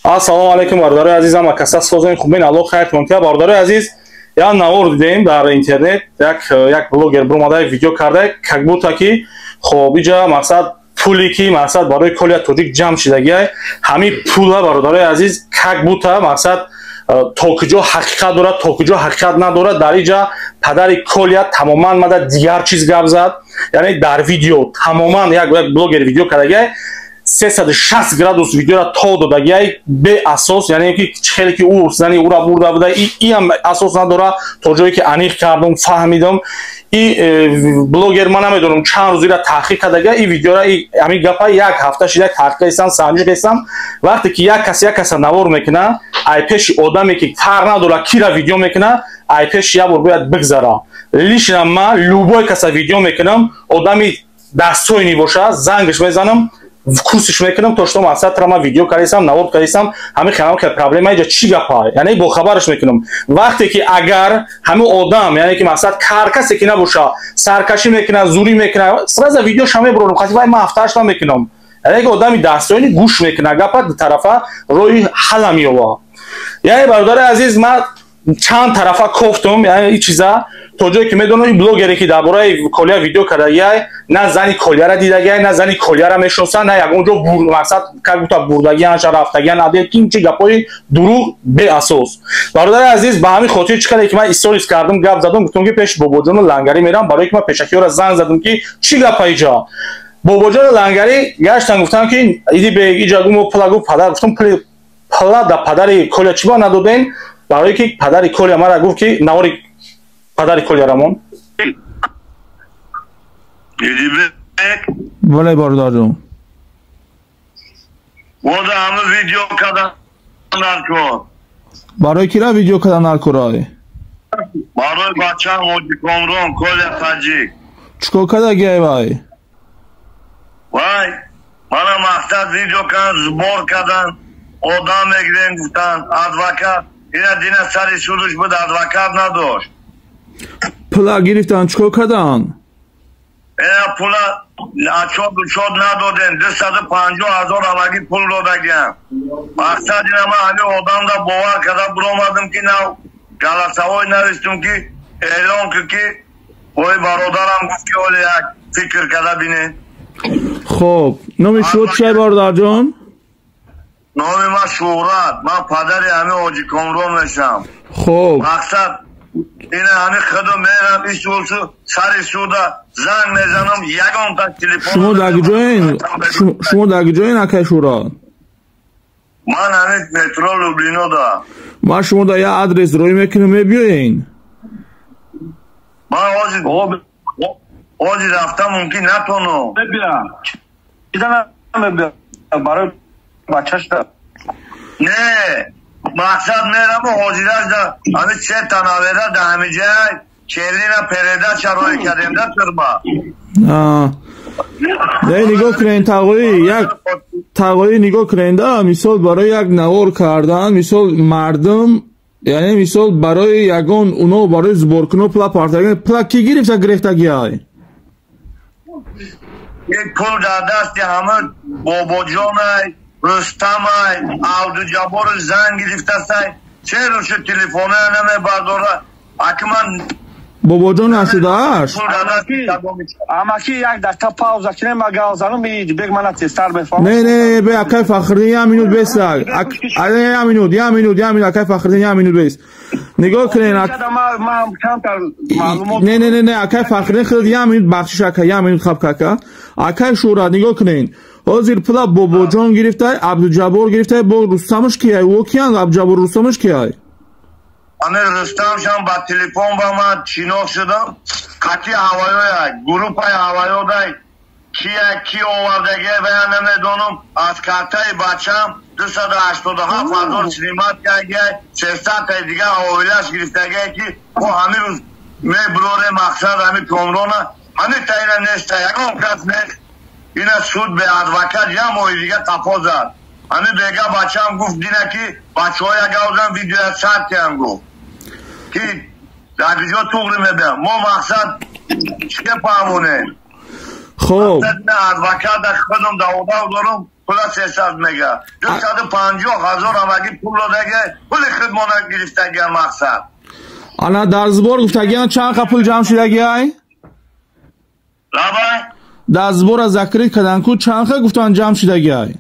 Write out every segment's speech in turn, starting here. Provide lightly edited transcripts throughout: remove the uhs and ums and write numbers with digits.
Ассалому алайкум, бародарои азизам, акаса созем хубен, Аллоҳ хайртон кунад. Бародарои азиз, як навор дидем дар интернет, як блогер баромада видео карда, как будто ки хоб иҷа мақсад пуле ки мақсад барои Колия Тоҷик ҷамъ шидагиай, ҳамин пула, бародарои азиз, как будто мақсад то куҷо ҳақиқат дорад, то куҷо ҳақиқат надорад. Дар иҷа падари Колия тамоман мада дигар чиз гап зад, яъне дар видео тамоман як блогер видео кардагиай, 360 градус видеора то додагиай беасос, яъне ки хеле ки ӯ зани ӯра бурда буда, иам асос надора. То ҷое ки аниқ кардум, фаҳмидам, и блогер ман намедонам чанд рӯз ира таҳқиқ кардага, и видеора, ҳамин гапа як ҳафта шида таҳқиқ кардистам, санҷиш кардистам. Вақте ки як кас як каса навор мекуна, ай пеши одаме ки фарқ надора кира видео мекуна, ай пеши як бор бояд бигзара. Лично ман любой каса видео мекунам, одами дастойни боша, зангш мезанам, курсиш мекунам, то что мақсад тра ман видео кардисам, навор кардисам, ҳамин хелам хел проблема иҷа чӣ гапа, яъне бохабараш мекунам. Вақте ки агар ҳамин одам, яъне ки мақсад ҳар касе ки набоша, саркашӣ мекунад, зурӣ мекунад, сразу видеоша мебурам, хати вай ман ҳафтааш намекунам. Яъне ки одами дастойни гӯш мекунад гапа, ду тарафа роҳи ҳалла меёбад. Яъне, бародари азиз, ман чанд тарафа кофтум, яъне ин чиза то ҷое ки медонам, ин блогере ки дар бораи Колия видео кардагиай, на зани Колияра дидагиай, на зани Колияра мешиносад, на ягон ҷо мақсад как будто бурдагианша, рафтагиан адел ки чи гапҳои дурӯғ беасос. Бародари азиз, ба ҳамин хотир чӣ каде ки ман историс кардам, гап задам, гуфтам ки пеши Бобоҷону Лангарӣ мерам, барое ки ман пешакиёра занг задам ки чӣ гапа иҷа. Бобоҷону Лангарӣ гаштан, гуфтам ки иди бе иҷа гум пула гуфт падар, гуфтам пула да падари Колия чӣ ба надоден, барое ки падари Колия мара гуфт ки навори падари Колия рамон. Идибек. Бале, бародарҷон. Вода ҳама видео кардан наркор. Барои кира видео кардан наркорай? Барои бачаам Ҳоҷи Комрон, Коля Таҷик. Чикор кардагиай вай? Вай, мана мақсад видео кардан, сбор кардан, одам мегирем гуфтан, адвокат. Ина дина сари судуш буд, адвокат надошт. Пула гирифтан, чикор кардан? Ина пула отчёт учёт надодем, 250 000 ҳамагӣ пул додагиам. Мақсад ина ман ҳамин одамда бовар карда биромадам ки нав голосовой навистум ки эълон ки ки ой бародарам гуфт ки оле як фикр карда бинед. Хоб, номи шумо чия, бародарҷон? Номи ман Шӯҳрат, ман падари ҳамин Ҳоҷи Комрон мешавам. Хоб. Мақсад ина ҳамин худо мерам исулсу сари суда занг мезанам, ягонта телефон. Шумо дар куҷоен? Шумо дар куҷоен, акай Шӯҳрат? Ман ҳамин метро Люблино да. Ман шумо дар як адрес роҳӣ мекунам, мебиёен? Ман ҳозир рафта мумкин натонам. Барои бачашда. Не, мақсад мераму ҳозираш да ҳамин сета навера да ҳамин ҷай челина передача роҳӣ кардем да тюрьма. Не, нигоҳ кунен, тағоӣ, як тағоӣ, нигоҳ кунен да, мисол барои як навор кардан, мисол мардум, яъне мисол барои ягон уно барои сбор куно пула партаган, пула ки гирифта гирифтагиай? Пул дар дасти ҳама Бобоҷонай, Рустамай, Абдуҷаббору занг гирифтасай, черо шу телефоная намебардора, аки ман. Бобоҷон нашудааш? Амаки, як дақиқа пауза кинем, ма гап занам, бег мана тезтар бефаҳмам. Не, не, бе, акай Фахриддин, як минут беса, як минут, як минут, як минут, акай Фахриддин, як минут бес, нигоҳ кунен. Не, не, не, не, акай Фахриддин, худ як минут, бахшиш, ака, як минут хаб кака. Акай Шӯҳрат, нигоҳ кунен, ҳозир пула Бобоҷон гирифтай, Абдуҷаббор гирифтай, бо Рустамаш кияй? Ӯ киян, Абдуҷаббор, Рустамаш кияй? Ами Рустамшам ба телефон ба ман шинос шудам, қати ҳаваёя, группаи ҳаваёдай, кия ки овардагия вая намедонам, аз картаи бачам 287 000 снимать кардагия, 300-таи дигар оилаш гирифтагия ки мо ҳамин рӯз мебурорем. Мақсад ҳамин Комрона ҳамин таина неста, ягон кас нест, ина суд бе адвокат як моҳи дига тапо зад. Ҳамин бега бачам гуфт дина ки бачаҳоя гавзан видеоя сартиам гуфт ки дар куҷо туғри мебиям, мо мақсад чӣ фаҳмонем? Хоб. Адвоката худам даводав дорам. Пула 300 мега. 250 ҳазор ҳамагӣ пул додага, пули худмона гирифтагиан мақсад. Ана дар сбор гуфтагиан чанд қа пул ҷамъ шудагиай? Лабай? Дар сбора закрит кардан ку чанд қа гуфтан ҷамъ шудагиай?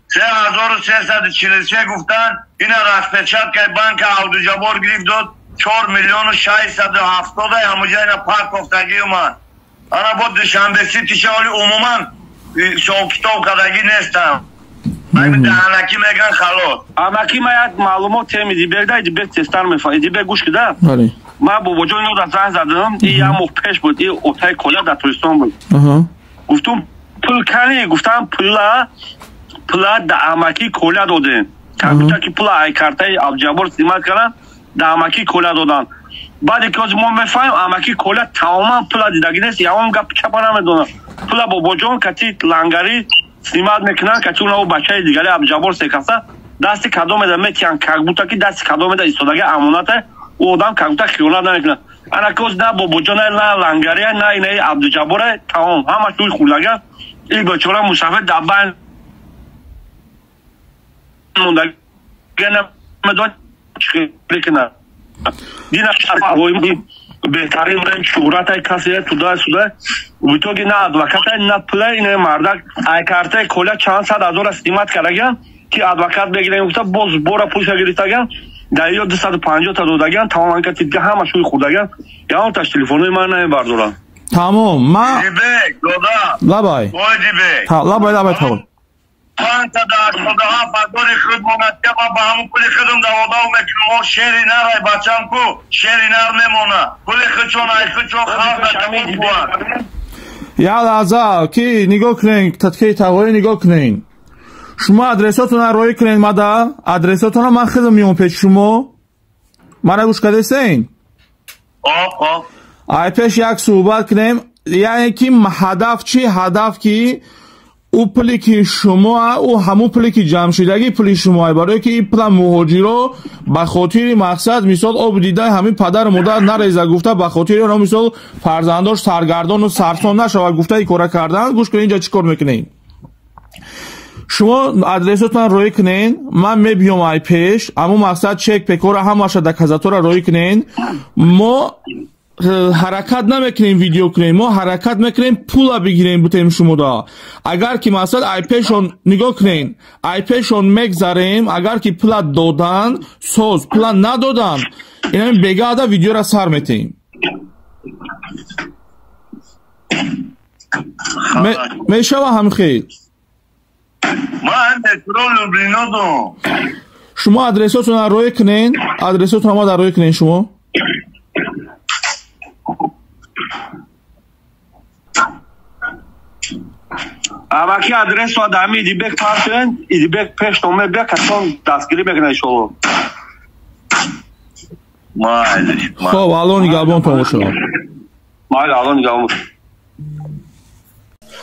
3343 гуфтан, ина распечаткаи банка Абдуҷаббор гирифт дод, 4 миллиону 670 ҳамуҷа ина парковтагӣ умад. Ана бо Душанбе Ситиша оли умуман ҳисоб-китоб кардагӣ нестам. Даҳанакӣ меган халос. Амаки ма як маълумот тем Идибек да, Идибек тезтар мефаҳмад. Идибек гӯш кида? Ма бобоҷон ино занг задам, и як моҳ пеш буд, и отаи Коля дар Тоҷикистон буд. Гуфтум пул кани, гуфтам пула да амаки Коля додем. Как ки пула ай картаи Абдуҷаббор снимать кардам, да амаки Коля додам. Баъде ки ҳозир мо мефаҳмем, амаки Коля тамоман пула дидагӣ нест, ягон гап чапа намедонам. Пула бобоҷон кати лангарӣ снимать мекунанд, кати унаву бачаи дигари Абдуҷаббор секаса дасти кадом еда метиҳанд, как будто ки дасти кадом еда истодаги амоната, ӯ одам как будто хиёнат намекунад. Ана ки ҳозир на бобоҷон, на лангария, на инаи Абдуҷаббора, тамом ҳамаш ӯи хӯрдага. Ин бечора мусафир дар байн мондаги намедонад чӣ хеле кунад. Дина беҳтарин шӯҳратай касе туда суда в итоге на адвокатай, на пулай. Ина мардак ай картаи Коля чанд сад ҳазора снимать кардагиан, ки адвокат бегирем гуфта, боз бора пулша гирифтагиан, дар ё 250 та додагиан, тамоман ка тидга ҳама шӯи хӯрдагиан. Ягонташ телефонои ман намебардорам. Тамом, ма Дибек, дода. Лабай. Ой, Дибек. Лабай, лабай, тамом. 587 ҳазори худ монад, ма ба ҳамун пули худам даводав мекунам. Мо шери нарай бачам ку шери нар мемона. Пули худшон ай худшон халқ куад. Як лаҳза, ки нигоҳ кунен, таткаи тағоӣ нигоҳ кунен. Шумо адресотона роӣ кунен мада, адресотона ман худам меом пеши шумо. Мара гӯш кардесен? Ай пеш як суҳбат кунем, яъне ки ҳадаф чӣ? Ҳадаф ки ӯ пуле ки шумо, ӯ ҳамун пуле ки ҷамъшудагӣ пули шумо, барое ки ин пула муҳоҷиро ба хотири мақсад мисол об дидаи ҳамин падару модар нареза гуфта, ба хотири оно мисол фарзандош саргардону сарсон нашавад гуфта ин кора кардан. Гӯш кунед, инҷа чӣ кор мекунед? Шумо адресотон роӣ кунед, ман мебиём ай пеш, ҳамун мақсад чек пекора ҳамаша доказатора роӣ кунед. Мо ҳаракат намекунем видео кунем, мо ҳаракат мекунем пула бигирем бутем шумода. Агар ки мақсад ай пешон нигоҳ кунен, ай пешон мегзарем, агар ки пула додан соз, пула надодан, инами бегаада видеора сар метем. Мешава ҳамин хел? Ман метро Люблино дум. Шумо адресотона роӣ кунен, адресотона ма дар роӣ кунен шумо. Амаки адресо адами Идибек партен, Идибек пеш номе бия, касон дастгирӣ мекунад иншоалло. Майли. Хоб, Алло нигаҳбонтон бошад. Майли, Алло нигаҳбон.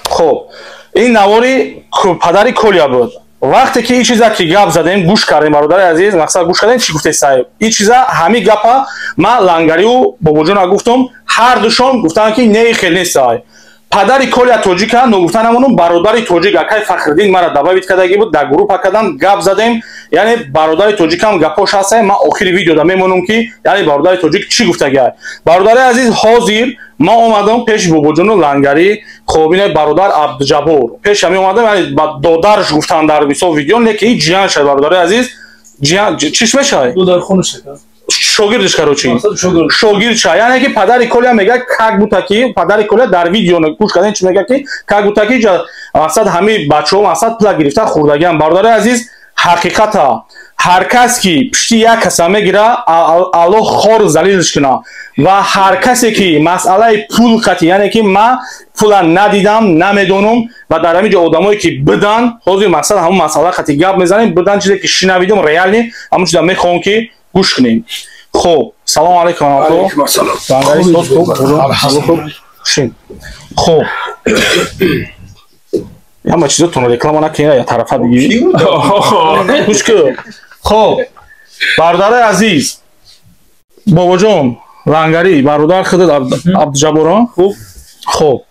Хоб, ин навори падари Коля буд. Вақте ки ин чиза ки гап задем, гӯш кардем, бародари азиз, мақсад гӯш кардем, чӣ гуфте саҳиб? Ин чиза ҳамин гапа ман Лангариву бобоҷона гуфтам, ҳар душон гуфтанд ки не, хел нест саҳиб. Падари Коля тоҷика, ногуфта намонум, бародари тоҷик акай Фахриддин мара добавить кардагӣ буд, дар группа кардам, гап задем, яъне бародари тоҷикам гапош ҳаста, ман охири видеода мемонам ки яъне бародари тоҷик чӣ гуфтагиай. Бародари азиз, ҳозир ман омадам пеши бобоҷону Лангарӣ, хоб ина бародар Абдуҷаббор. Пеш ҳами омадам, яъне ба додарш гуфтан дар мисол видео, лекин ин ҷиян шад, бародари азиз, ҷиян чиш мешавад? Шогирдиш, короче. Шогирдша. Яъне ки падари Коля мега как будто ки падари Коля дар видео гӯш кардем чӣ мега, ки как будто ки мақсад ҳамин бачаҳо мақсад пула гирифта хӯрдагиам. Бародари азиз, ҳақиқата ҳар кас ки пушти як каса мегира, Аллоҳ хор залилш куна. Ва ҳар касе ки масъалаи пул қатӣ, яъне ки ман пула надидам, намедонам, ва дар ҳамин ҷо одамое ки бидан, ҳозир мақсад ҳамун масъала қатӣ гап мезанем, бидан чизе ки шинавидум реально, ҳамун чиза мехоҳам ки гӯш кунем. Хоб, салому алайкум. Алайкум ассалом. Шин. Хоб, ҳама чизотонро реклама накунед, я тарафа бигирӣ. Гӯш кун. Хоб, бародари азиз, бобоҷон Лангарӣ, бародар худат Абдуҷабборон. Хуб. Хоб,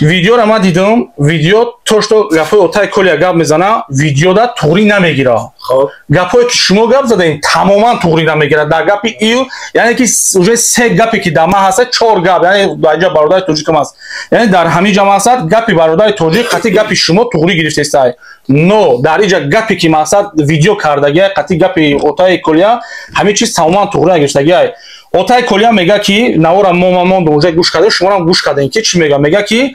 Видеоро ман дидам, видео то что гапҳои Отаи Колия гап мезана, видеода туғрӣ намегира. Гапҳое ки шумо гап задаин, тамоман туғрӣ намегира. Дар гапи ил, яъне ки уже се гапе ки дар ман ҳаста, чор гап, яъне дар инҷа бародари тоҷикам аст. Яъне дар ҳамин ҷа мақсад гапи бародари тоҷик қатъи гапи шумо туғрӣ гирифтестай. Но дар инҷа гапе ки мақсад видео кардагиай, қатъи гапи Отаи Колия, ҳамин чиз тамоман туғрӣ нагирифтагиай. Отаи Колия мега ки навора мо мондум, уже гӯш кардем, шуморам гӯш кардем, ки чӣ мега? Мега ки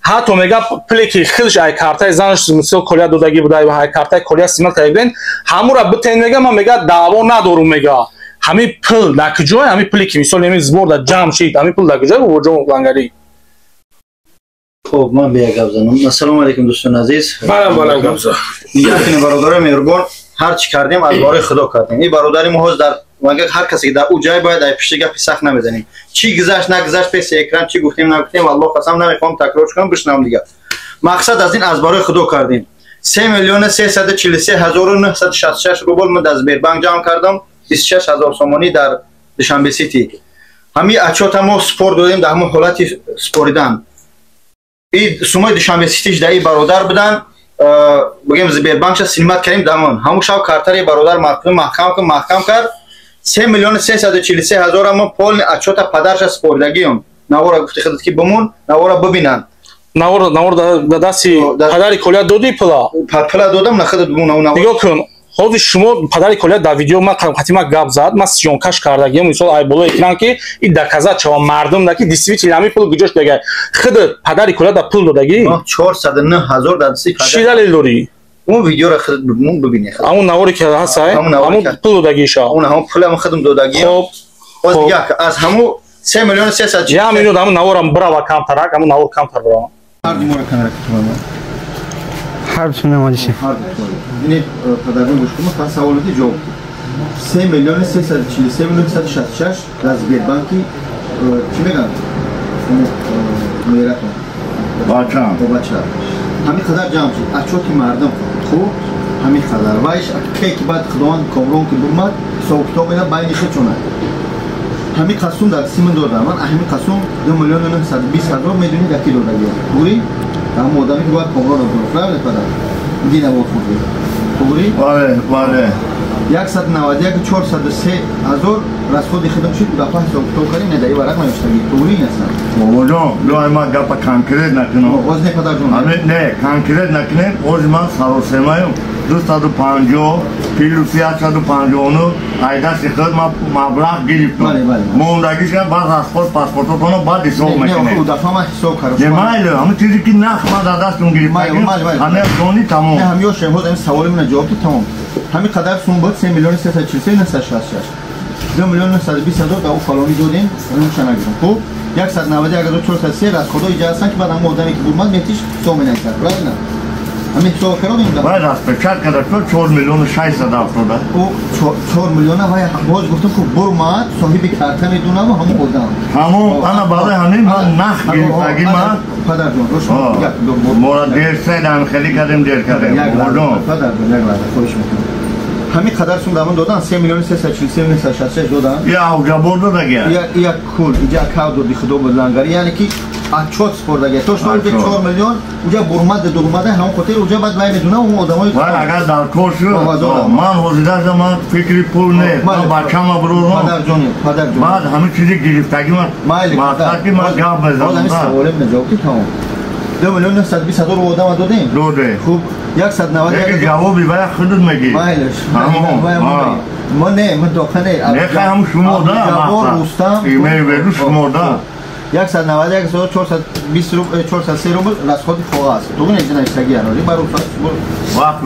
ҳатто мега пуле ки худаш ай картаи занаш мисол Колия додагӣ буда, ай картаи Колия симат карда буден, ҳамура битен, мега, ман мега даъво надорум, мега. Ҳамин пул дар куҷое? Ҳамин пуле ки мисол ҳамин сбор да ҷамъ шид, ҳамин пул дар куҷое, бобоҷон Лангарӣ? Хуб, ман бия гап занам. Ассалому алайкум, дӯстони азиз. Балам, балам, гап зан. Нигоҳ бародарои меҳрубон, ҳар чӣ кардем аз бораи Худо кардем. Ин бародари мо ҳоз дар мага ҳар касе ки дар ӯ ҷай бояд ай пишти гапи сахт намезанем. Чӣ гузашт, нагузашт, песи экран чӣ гуфтем, нагуфтем, валлоҳ қасам намехоҳам такрор кунам, бишнавам дигар. Мақсад аз ин аз барои Худо кардем. 3 миллион 343 ҳазору 966 рубл ман дар Сбербанк ҷамъ кардам, 26 ҳазор сомонӣ дар Душанбе Сити. Ҳамин отчёта мо спор додем, дар ҳамон ҳолати споридан. И сумои Душанбе Ситиш дар и бародар будан, бигем Сбербанкша снимать кардем дамон. Ҳамун шаб картари бародар маҳкам кард. 3 миллион 343 ҳазор мо полный отчёта падарша споридагиём. Навора гуфти худат ки бимон, навора бибинанд. Навор дар дасти падари Колия додӣ пула? Пула додам, на худат бимон, навор. Нигоҳ кун, ҳозир шумо падари Колия дар видео ман қатима гап зад, ман съёмкаш кардагиам, мисол ай болои экран ки ин доказать шава мардум да ки действительно ҳамин пул куҷош дага. Худат падари Колия да пул додагӣ? 409 ҳазор дар дасти падар. Чӣ далел дорӣ? Он видеоро худат бимон, бибинӣ. Ҳамун наворе ки ҳаст, ҳамун пул додагиша. Он ҳамун пулам худам додагиам. Хоб. Боз дигар аз ҳамун 3 миллион 300 як минут, ҳамун наворам бирава камтарак, ҳамун навор камтар бирава. Ҳар ду мора камера кутумама. Ҳар ду намоиши. Ҳар ду. Бинед, падарҷон, гӯш кун, фақат саволоти ҷавоб. 3 миллион 343 миллион 166 дар Сбербанки чӣ мегӯянд? Мератон. Бачам. Бача. Ҳамин қадар ҷамъ шуд. Отчёти мардум хуб, ҳамин қадар. Вайш ке ки баъд Худованд Комрон ки бумад, ҳисобу китоб меда байни худшонад. Ҳамин қасум дар симин додам. Ман ҳамин қасум 2 миллион 920 ҳазор медонед яки додагиам. Туғри? Ҳамон одаме ки бояд Комрон бурд. Правильно, падар? Дина бо хурди. Туғри? Бале, бале. 191 403 ҳазор расходи худам шуд, дафъа ҳисоб китоб кардем, не дар ин варақ навиштагӣ. Туғри ин аст? Бобоҷон, биёй ман гапа конкрет накунам. Боз не, падарҷон. Не, конкрет накунем. Ҳозир ман саросемаем. 250 плюс 159 ай дасти худ ман маблағ гирифтам. Мондагиша баъд расход паспортотонро баъд ҳисоб мекунем. Не, дафъа ман ҳисоб кардам. Не, майли, ҳамин чизе ки нах ман дар дастум гирифтагим, ҳамин дони тамом. Не, ҳамёшем, ҳозир ҳамин саволи мана ҷавоб дод, тамом. Ҳамин қадар сум буд 3 миллион 343 966. 2 миллион 920 ҳазор дар ӯ фалонӣ додем, онша нагирем. Хуб, 191 ҳазор 403 расходҳо иҷа ҳастанд ки баъд ҳамон одаме ки бурмад метиш ҳисоб менависад. Правильно? Ҳамин ҳисоб кардем да. Вай распечатка да 4 миллион 670. Ӯ 4 миллиона вай боз гуфтам ки бурмад соҳиби карта медонам ҳамон одам. Ҳамон ана барои ҳамин ман нах гирифтагӣ ман. Падарҷон, рош як мора дер седам хеле кардем, дер кардем. Бобоҷон. Падарҷон, як лаҳза хоҳиш мекунам. Ҳамин қадар сум дамон додан 3 миллион 343 966 додан. Я ҷабор додагия. Я кул иҷа кав доди худо буд Лангари, яъне ки отчёт спордагия. То что уҷа 4 миллион уҷа бурмад дурмада ҳамон хотир уҷа баъд вай медунам он одамои вай агар дар кор шуд, ман ҳозир ман фикри пул не, ман бачама бурорам. Падарҷон, падарҷон. Баъд ҳамин чизи гирифтагӣ ман мақсад ки ман гап мезанам. Боз ҳамин саволем ҷавоб ки тамом. 2 миллион 920 ҳазор одама додем. Доде. Хуб, 191 ҷавоби вай худат мегӣ. Майлаш. Мо не, мо доха не. Не, ҳам шумо да. Ҷабор Рустам. Имею шумо да. 191 ҳазор 420 рубл 403 рубл расходи коғаз. Туғри не навиштагӣ ароли бар вақт соат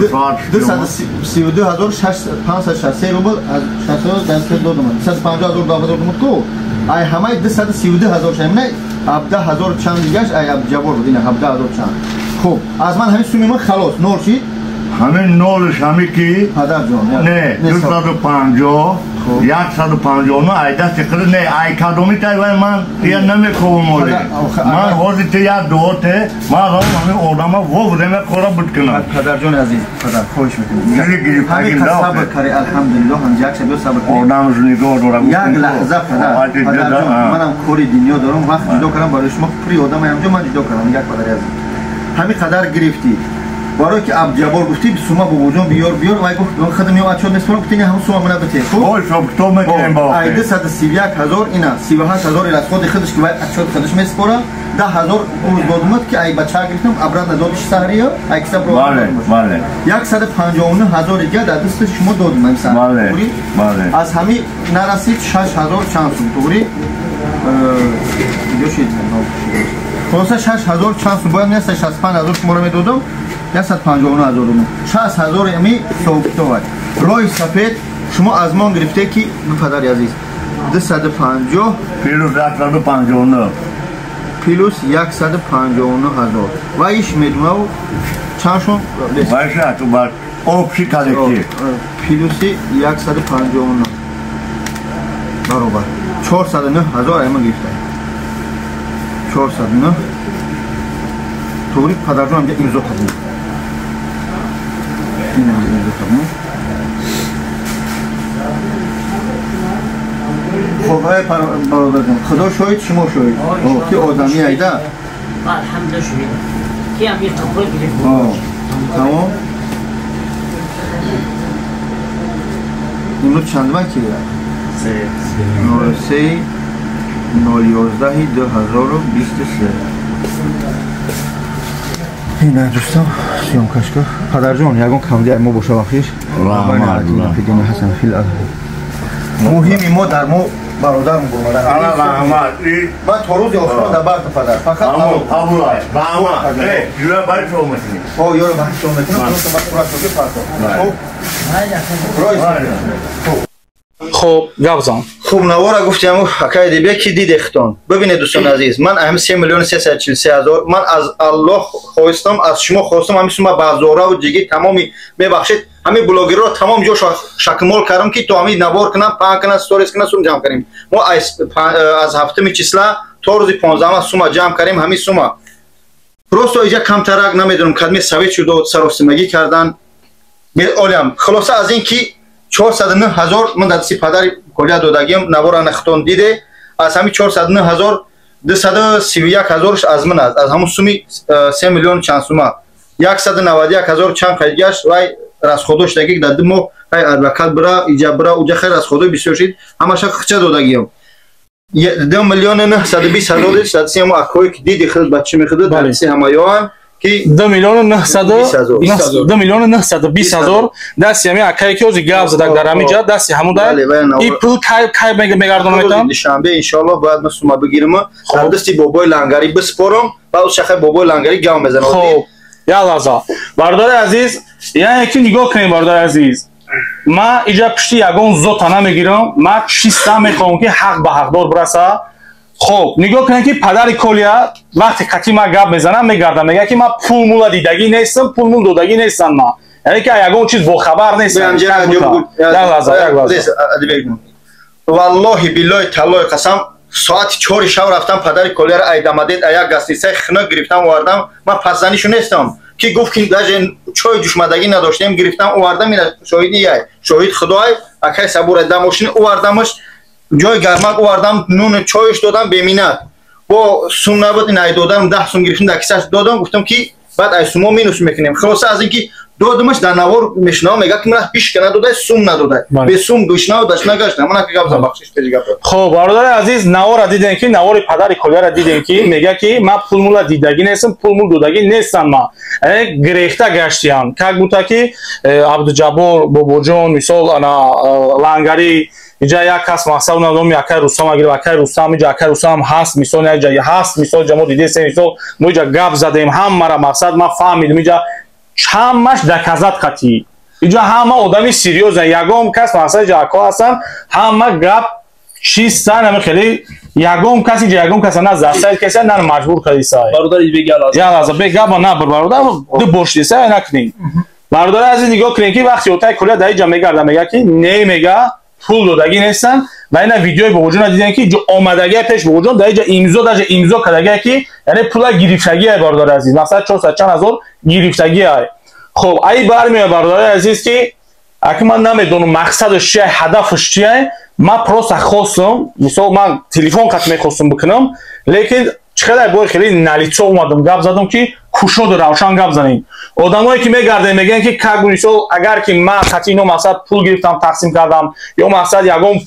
232 ҳазор 563 рубл аз 600 даст додам. 250 ҳазор додам ку. Ай ҳамаи 232 ҳазор шаймна 17 ҳазор чанд дигаш ай Абдуҷаббор буд, ина 17 ҳазор чанд. Хуб, аз ман ҳамин суми ман халос, нол шид. Ҳамин нолш ҳами ки не 250 159 ай дасти хили не ай кадоми тай вай ман я намекобам оли. Ман ҳозир ти як дуо те ман равам ҳамин одама вовремя кора буд кунам. Падарҷони азиз, падар хоҳиш мекунам. Ҳамин сабр кари, алҳамдулиллоҳ, ҳам як шаб сабр кари. Одамш нигоҳ дорам. Як лаҳза падар, падарҷон, манам кори дунё дорам, вақт ҷудо кардам барои шумо, пури одам ҳамҷо ман ҷудо кардам, як падари азиз. Ҳамин қадар гирифтӣ. Барои ки Абдуҷаббор гуфтӣ сума бобоҷон биёр биёр, вай гуфт худам ё отчёт меспорам, гуфтӣ ҳамун сума мана бите. Хуб? Ой, ҳисоб китоб мекунем ба ай 231 ҳазор ина 38 ҳазор расходи худаш ки вай отчёт худаш меспора, 10 ҳазор рӯз додумад ки ай бача гирифтам, обратно додиш саҳрия, ай киса бро. Бале, бале. 159 ҳазор дига дар дасти шумо додум ай саҳр. Бале, бале. Аз ҳами нарасид 6 ҳазор чанд сум, туғри? Видео шид. Хулоса 6 ҳазор чанд сум, бояд 165 ҳазор шуморо медодам. 159 ҳазор рубл. 6 ҳазор ами ҳисоб-китоб. Роҳи сафед шумо аз мон гирифте ки падари азиз 250 плюс 159 плюс 159 ҳазор. Ва иш медунав чандшон Вайша ту бар общий коллектив плюси 159 баробар 409 ҳазор ама гирифта. 409 туғри падарҷон ҳамҷа имзо кардем. Хуб, ай бародарҷон, худо шоҳид, шумо шоҳид. Ки одами айда? Алҳамдулиллоҳ шоҳид. Ки ам як қабул гирифт. Тамом. Имрӯз чандма ки? 03 011 2023. Ина дӯстон, съёмкашка. Падарҷон, ягон камди мо боша бахшиш. Муҳими мо дар мо бародарм бурмадан. Ала раҳмат. Ман то рӯзи охирон дар барта падар. Фақат қабул ай. Раҳмат. Юра баъд шо мекунӣ. О, юра баъд шо мекунам. Просто баъд пура шо парто. Хуб. Хуб, гап зан. Хуб, навора гуфтем, акай дибе ки диде хитон. Бибинед дӯстони азиз, ман ҳами 3 миллион 343 ҳазор, ман аз Аллоҳ хостам, аз шумо хостам, ҳами сума базораву ҷиги тамоми, мебахшед, ҳами блогерро тамом ҷо шакмол кардам ки то ҳами навор кунам, паҳн кунам, сторис кунам, сум ҷамъ кардем. Мо аз 7 числа то рӯзи 15 сума ҷамъ кардем, ҳами сума. Просто иҷа камтарак намедонам, кадме совет шудо, саросимагӣ кардан. Олям, хулоса аз ин ки 409 ҳазор ман дар дасти падари Колия додагиам, навора нахтон диде, аз ҳами 409 ҳазор 231 ҳазорш аз ман аст, аз ҳамун суми 3 миллион чанд сума 191 ҳазор чанд қайдгашт вай расходош даги дар ду моҳ хай адвокат бира иҷа бира уҷа хай расходои бисёр шид, ҳамаша хича додагиам. 2 миллион 920 ҳазор дар дасти ҳамун акое ки диди худ бачи мехӯрд дар дасти ҳамаёан ки 2 миллион 920 ҳазор дасти ҳамин акае ки ҳозир гап задак дар ҳамин ҷа дасти ҳамун дар и пул кай кай мегардонам метавонам? Душанбе иншоаллоҳ бояд ман сума бигирам, дар дасти бобои лангарӣ биспорам ва ӯ шахай бобои лангарӣ гап мезанад. Хуб, як лаҳза бародари азиз, яъне ки нигоҳ кунем бародари азиз, ман иҷа пушти ягон зота намегирам, ман чиста мехоҳам ки ҳақ ба ҳақдор бираса. Хуб, нигоҳ кунед ки падари Колия вақте қати ман гап мезанам, мегардам, мегӯяд ки ман пул мула дидагӣ нестам, пул мул додагӣ нестам ман. Яъне ки ягон чиз бохабар нестам. Як лаҳза, як лаҳза. Валлоҳи биллоҳи таллоҳи қасам, соати 4 шаб рафтам падари Колияро айдамадед, як гастницаи хинок гирифтам овардам, ман пасзанишу нестам. Ки гуфт ки даже чой ҷушмадагӣ надоштем, гирифтам овардам, ина шоҳиди яй, шоҳид худой, акай сабур дар мошин овардамаш, ҷои гармак овардам, нуну чойш додам беминат. Бо сум набуд, ин ай додам 10 сум гирифтам, дар кисаш додам, гуфтам ки баъд ай сумо минус мекунем. Хулоса аз ин ки додамаш дар навор мешунавам, мегӯяд ки ман ҳишка надодай, сум надодай. Бе сум гӯшнав дашна гашта. Ман ака гап зад, бахшиш пеши гап. Хуб, бародари азиз, навора дидем ки навори падари Колияро дидем ки мегӯяд ки ман пул мула дидагӣ нестам, пул мул додагӣ нестам ман. Яъне гирехта гаштиям. Как будто ки Абдуҷаббор бобоҷон мисол ана лангарӣ иҷа як кас мақсад номи акай Рустам агирифт, акай Рустам иҷа акай Рустам ҳаст, мисол як ҷа ҳаст, мисол ҷа мо дидесем, мисол мо иҷа гап задем, ҳаммара мақсад ман фаҳмидам иҷа ҳамаш доказат қатъӣ. Иҷа ҳама одами серьёзна, ягон кас мақсад иҷа ако ҳастанд, ҳама гап чиста нами хеле ягон кас иҷа ягон каса на засайд каса на маҷбур кардисай. Бародар бега лаза. Я лаза бега ба на бародар ду бош дисай накунӣ. Бародари азиз, нигоҳ кунед, ки вақти Отаи Коля дар иҷа мегарда, мега, ки не, мега, пул додагӣ нестан. Ва ина видеои Бобоҷона дидем, ки омадагия пеш Бобоҷон, дар иҷа имзо, даже имзо кардагия, ки яъне пула гирифтагия. Бародари азиз, мақсад 400 чанд ҳазор гирифтагия. Хоб, ай бармеояд, бародари азиз, ки аки ман намедонам, мақсадаш чия, ҳадафаш чия. Ман просто хостам, мисол, ман телефон қат мехостам бикунам, лекин чӣ қадар бой хеле налицо омадам, гап задам, ки кушоду равшан гап занем. Одамое ки мегардем, мегӯянд, ки как, мисол, агар ки ман қати ино, мақсад, пул гирифтам, тақсим кардам, ё мақсад, ягон,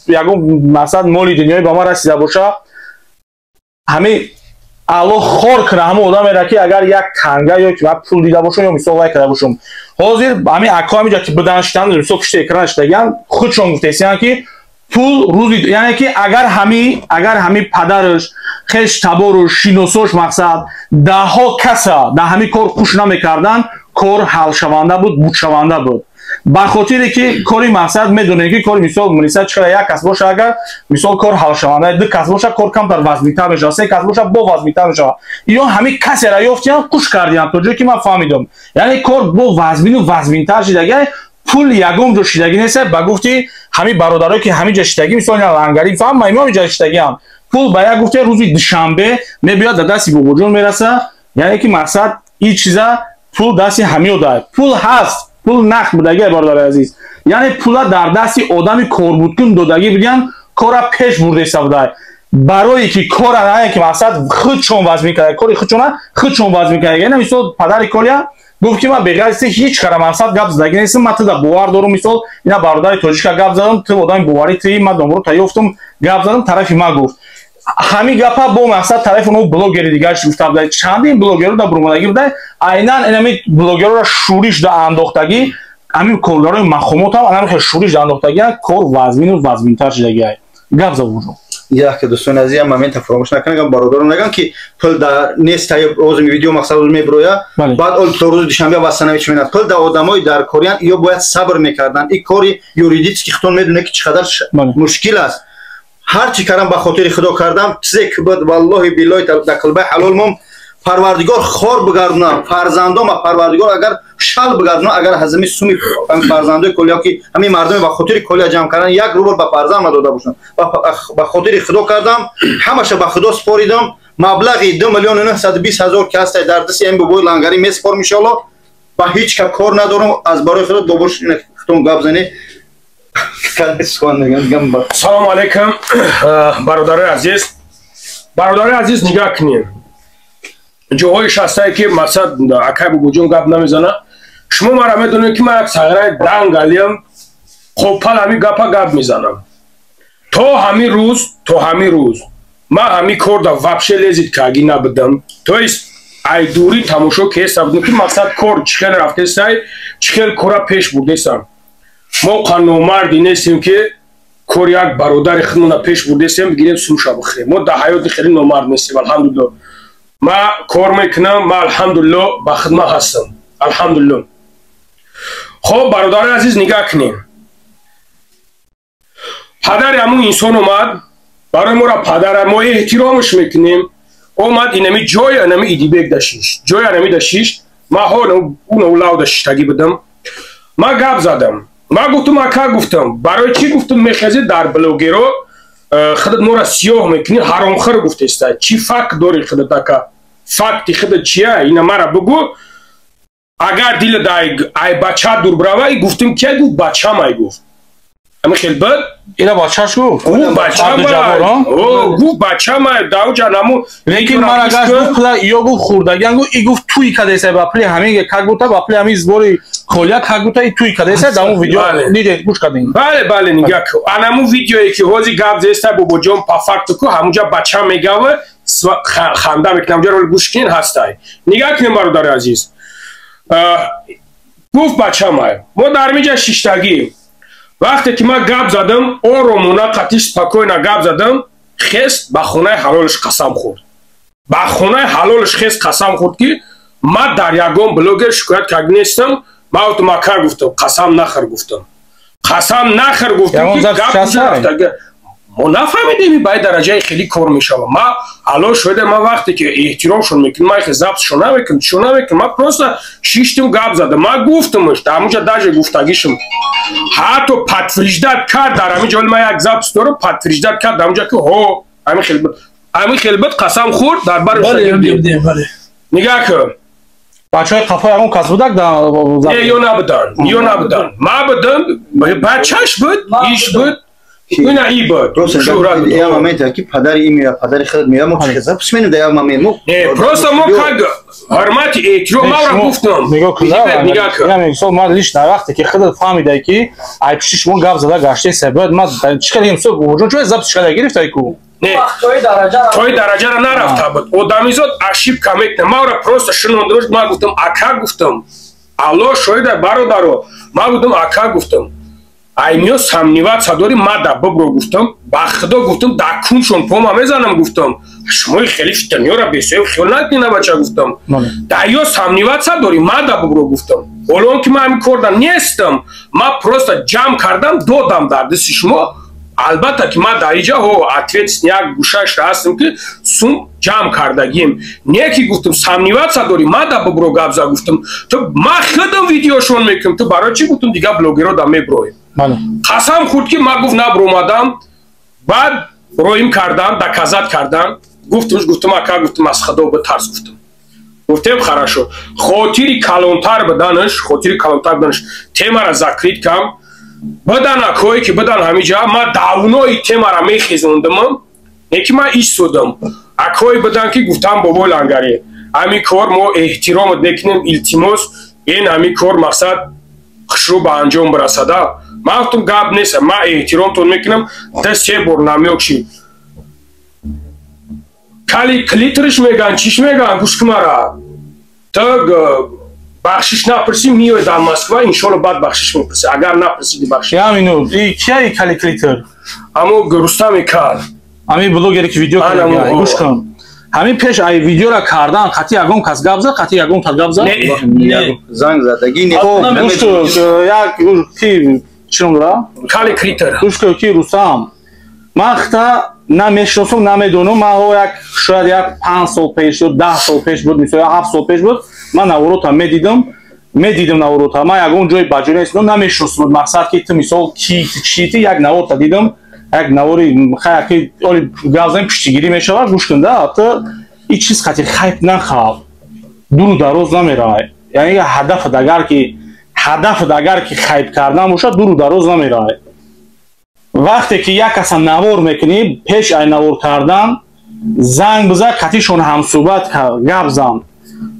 мақсад, моли дунёӣ ба ман расида боша, ҳамин Аллоҳ хор куна ҳамон одамеро, ки агар як танга ё ки пул дида бошам ё мисол вай карда бошам. Ҳозир ҳамин акҳо ҳаминҷа ки будан, шитан, мисол, пушти экран шидагиан, худшон гуфтесиянд, ки пул рӯзи, яъне ки агар ҳами падараш, хеш табору шиносош, мақсад, даҳҳо каса дар ҳамин кор хуш намекарданд, кор ҳалшаванда буд, будшаванда буд. Ба хотире ки кори, мақсад, медонем, ки кори, мисол, муниса чӣ қадар як кас боша, агар, мисол, кор ҳалшаванда, ду кас боша, кор камтар вазминтар мешавад, се кас боша, бо вазминтар мешавад. Ё ҳамин касера ёфтиян, хуш кардиян, то ҷое ки ман фаҳмидам, яъне кор бо вазмину вазминтар шидагия. Пул ягон ҷо шидагӣ нест. Ба гуфти ҳамин бародарое ки ҳамин ҷа шидагӣ, мисол, лангари фаҳм, ма имом ҷа шидагиам, пул ба як гуфте рӯзи душанбе мебиёд, дар дасти Бобоҷон мераса. Яъне ки, мақсад, ин чиза пул дасти ҳамиё дад. Пул ҳаст, пул нақд будагӣ, бародари азиз. Яъне пула дар дасти одами корбудкун додагӣ будиян, кора пеш бурдеста будай, барое ки кора, ки мақсад, худшон вазмин карда, кори худшона худшон вазмин карда. Яъне, мисол, падари Колия гуфт, ки ман беғайри ҳеҷ кара, мақсад, гап задагӣ нестам, ман туда бовар дорум. Мисол, ина бародари тоҷика гап задам, ту одами боварӣ тии, ман домро та ёфтум, гап задам, тарафи ман гуфт ҳамин гапа. Бо, мақсад, тарафи оно блогери дигарш гуфта буда. Чандин блогерро да бурмадагӣ буда, айнан инами блогерро шӯриш да андохтагӣ. Ҳамин коргарои мақомотам анами хел шӯриш да андохтагӣ, кор вазмину вазминтар шудагӣ. Гап зад, Бобоҷон. Як, дӯстони азиз, як момента фаромӯш накунам, бародарон наган, ки пул да нест. Озими видео, мақсад, меброя, баъд ол то рӯзи душанбе вастанавич менад. Пул да одамои дар кориян, ё бояд сабр мекарданд. И кори юридически худтон медонед, ки чӣ қадар мушкил аст. Ҳар чӣ кардам, ба хотири Худо кардам. Чизе ки буд, валлоҳи биллоҳи, дар қилбаи ҳалолмон, Парвардигор хор бигардонам фарзандома, Парвардигор агар шал бигардонам, агар ҳазими суми фарзандои Колия, ки ҳамин мардуме ба хотири Колия ҷамъ кардан, як рубл ба фарзанд надода бошам. Ба хотири Худо кардам, ҳамаша ба Худо споридам. Маблағи 2 920 000 ки ҳастай, дар дасти ҳамин бобои лангарӣ месупорам, иншоалло. Ба ҳеҷ ка кор надорам, аз барои Худо. Бобош, худтон гап занед. Салому алайкум, бародарои азиз. Бародарои азиз, нигаҳ кунед, ҷоҳои шастае ки, мақсад, акай Бобоҷон гап намезана. Шумо мара медонед, ки ман як сағираи дангалиям, қоппал ҳамин гапа гап мезанам. То ҳамин рӯз, то ҳамин рӯз ман ҳамин кор да вообще лезить кагӣ набудам, то есть ай дурӣ тамошо кеста будам, ки, мақсад, кор чӣ хел рафтесай, чӣ хел кора пеш бурдесам. Мо қанномарди нестем, ки кори як бародари худмона пеш бурдесем, бигирем, сумша бихӯрем. Мо дар ҳаёти хеле номард нестем, алҳамдулилло. Ма кор мекунам, ма, алҳамдулилло, ба хидмат ҳастам, алҳамдулилло. Хоб, бародари азиз, нигаҳ кунем. Падари ҳамун инсон омад барои моро, падара мо эҳтиромаш мекунем, омад инами ҷои анами Идибек дашиш, ҷои анами дашиш. Ма ҳо уна лав шиштагӣ будам, ма гап задам, ма гуфтум: «Ака, — гуфтам, — барои чӣ, — гуфтум, — мехезӣ дар блогеро, худат моро сиёҳ мекунӣ, ҳаромхӯр гуфтеста? Чӣ факт дорӣ худат, ака? Факти худат чия, ина мара бугӯ. Агар дилат ай бача дур бирава». Гуфтум: «Кия?» Гуфт: «Бачам». Ай гуфт, ҳамин хел буд. Ина бачаш гуфт? Гуфт: «Бачам». Гуфт: «Бачам». Давҷа наму. Лекин ман агар гуфт, пула ё гуфт, хурдагиан гуфт, и гуфт, туй кадеса ба пули ҳамин, как будто ба пули ҳамин сбори Колия, как будто и туй кадеса. Дар он видео дидед, гӯш кардем. Бале, нигаҳ, анаму видеое ки ҳози гап зеста Бобоҷон, по факту ку ҳамунҷа бача мегава, ханда мекунам, ҷа рол гӯш кунен, ҳастай. Нигаҳ кунем, бародари азиз. Гуфт: «Бачамай». Мо дар миҷа шиштагӣ, вақте ки ман гап задам, оромона, қатиш, спокойно гап задам, хест, ба хонаи ҳалолаш қасам хӯрд, ба хонаи ҳалолаш хест, қасам хӯрд, ки ман дар ягон блогер шикоят кард нестам. Ман гуфтам: «Ака, — гуфтам, — қасам нахӯр». Гуфтам: «Қасам нахӯр», гуфтам, ки гап. Мо нафаҳмидем, ба дараҷаи хеле кор мешава. Ма ало шоида, ма вақте ки эҳтиромшон мекунам, ма хе записшон намекунам, чишон намекунам, ма просто шиштим, гап задам, ма гуфтамш дар ҳамунҷа, даже гуфтагишам ҳатто подтверждать кард дар ҳамин ҷо. Ма як запись дорам, подтверждать кард дар ҳамунҷа, ки ҳо, ҳамин хел буд, ҳамин хел буд, қасам хӯрд дар бар. Нигаҳ кун. Бачаҳои қафо ягон кас будак? Не, ё набуданд, ё набуданд, ма будам, бачаш буд, иш буд, ина и буд. Шӯҳрат буд. Як моменте ки падари и мея, падари худат мея, мо чӣ запись менем дар як момент мо? Не, просто мо как ҳурмати эҳтиром мавра гуфтам. Нигоҳ кун, нигоҳ кун, мисол, ман лично вақте ки худат фаҳмидай, ки ай пишти шумо гап зада гаштеса, бояд ма чӣ кардем? Мисол, чӯ запись карда гирифтай ку? Не, тои дараҷара нарафта буд. Одамизод ошибка мекунад. Мавра просто шинондрош, ман гуфтам, ака, гуфтам, алло шоҳида, бародаро, ман гуфтам, ака, гуфтам, аймиё сомневаться дори, мада бибро, гуфтам, ба худо, гуфтам, дар куншон пома мезанам, гуфтам, шумои хеле фитниёра бесоиб хиёл накунина, бача, гуфтам, дар ё сомневаться дори, мада бибро, гуфтам. Ҳоло он ки ман ҳамин корда нестам, ман просто ҷамъ кардам, додам дар дасти шумо. Албатта ки ман дар иҷа ҳо ответственный як гӯшашра ҳастам, ки сум ҷамъ кардагим. Не ки, гуфтам, сомневаться дори, мада бибро, гап за, гуфтам, ту ман худам видеошон мекунам, ту барои чӣ, гуфтам, дигар блогеро да меброем? Қасам хӯрд, ки ман, гуфт, набромадам. Баъд роим кардан, доказать кардан, гуфтамш, гуфтам, ака, гуфтам, аз худо битарс, гуфтам. Гуфтем, хорошо, хотири калонтар биданаш, хотири калонтар биданаш темара закрыть кам бадан. Акое ки бадан ҳамиҷа, ман давнои темара мехезондам, не ки ман истодам. Акое бадан, ки гуфтам, бобои лангаре, ҳамин кор мо эҳтиромат мекунем, илтимос, ин ҳамин кор мақсад хушрӯ ба анҷом бирасада. Ман гуфтам, гап нест, ман эҳтиромтон мекунам. Да се бор намёк шид, кали клитриш меган, чиш меган, гӯш кумара, та бахшиш напурсӣ, миёй дар Москва, иншолло, баъд бахшиш мепурсӣ, агар напурсиди бахшиш. Я минут, и кияи кали клитр? Амо Рустами кал. Ҳамин блогере ки видео карда, гӯш кун, ҳамин пеш ай видеора кардан қати ягон кас гап зад, қати ягон кас гап зад? Занг задагӣ не. Гӯш, як ки чӣ ном дора? Кали критер. Гӯш кун, ки Рустам, ман хита намешиносам, намедонам. Ман ҳо як, шояд як 5 сол пеш ё 10 сол пеш буд, мисол, 7 сол пеш буд, ман наворота медидам, наворота. Ман ягон ҷои баҷо нестам, намешиносам. Мақсад ки ту, мисол, ки чи ти, як наворта дидам, як навори хаяки оли гап занем, пуштигирӣ мешавад. Гӯш кун да, ту ин чиз хати хайп нахав, дуру дароз намеравад. Яъне ҳадафат агар ки хайп кардан бошад, дуру дароз намеравад. Вақте ки як каса навор мекунӣ, пеш ай навор кардан занг бизан, қатишон ҳамсӯҳбат, гап зан,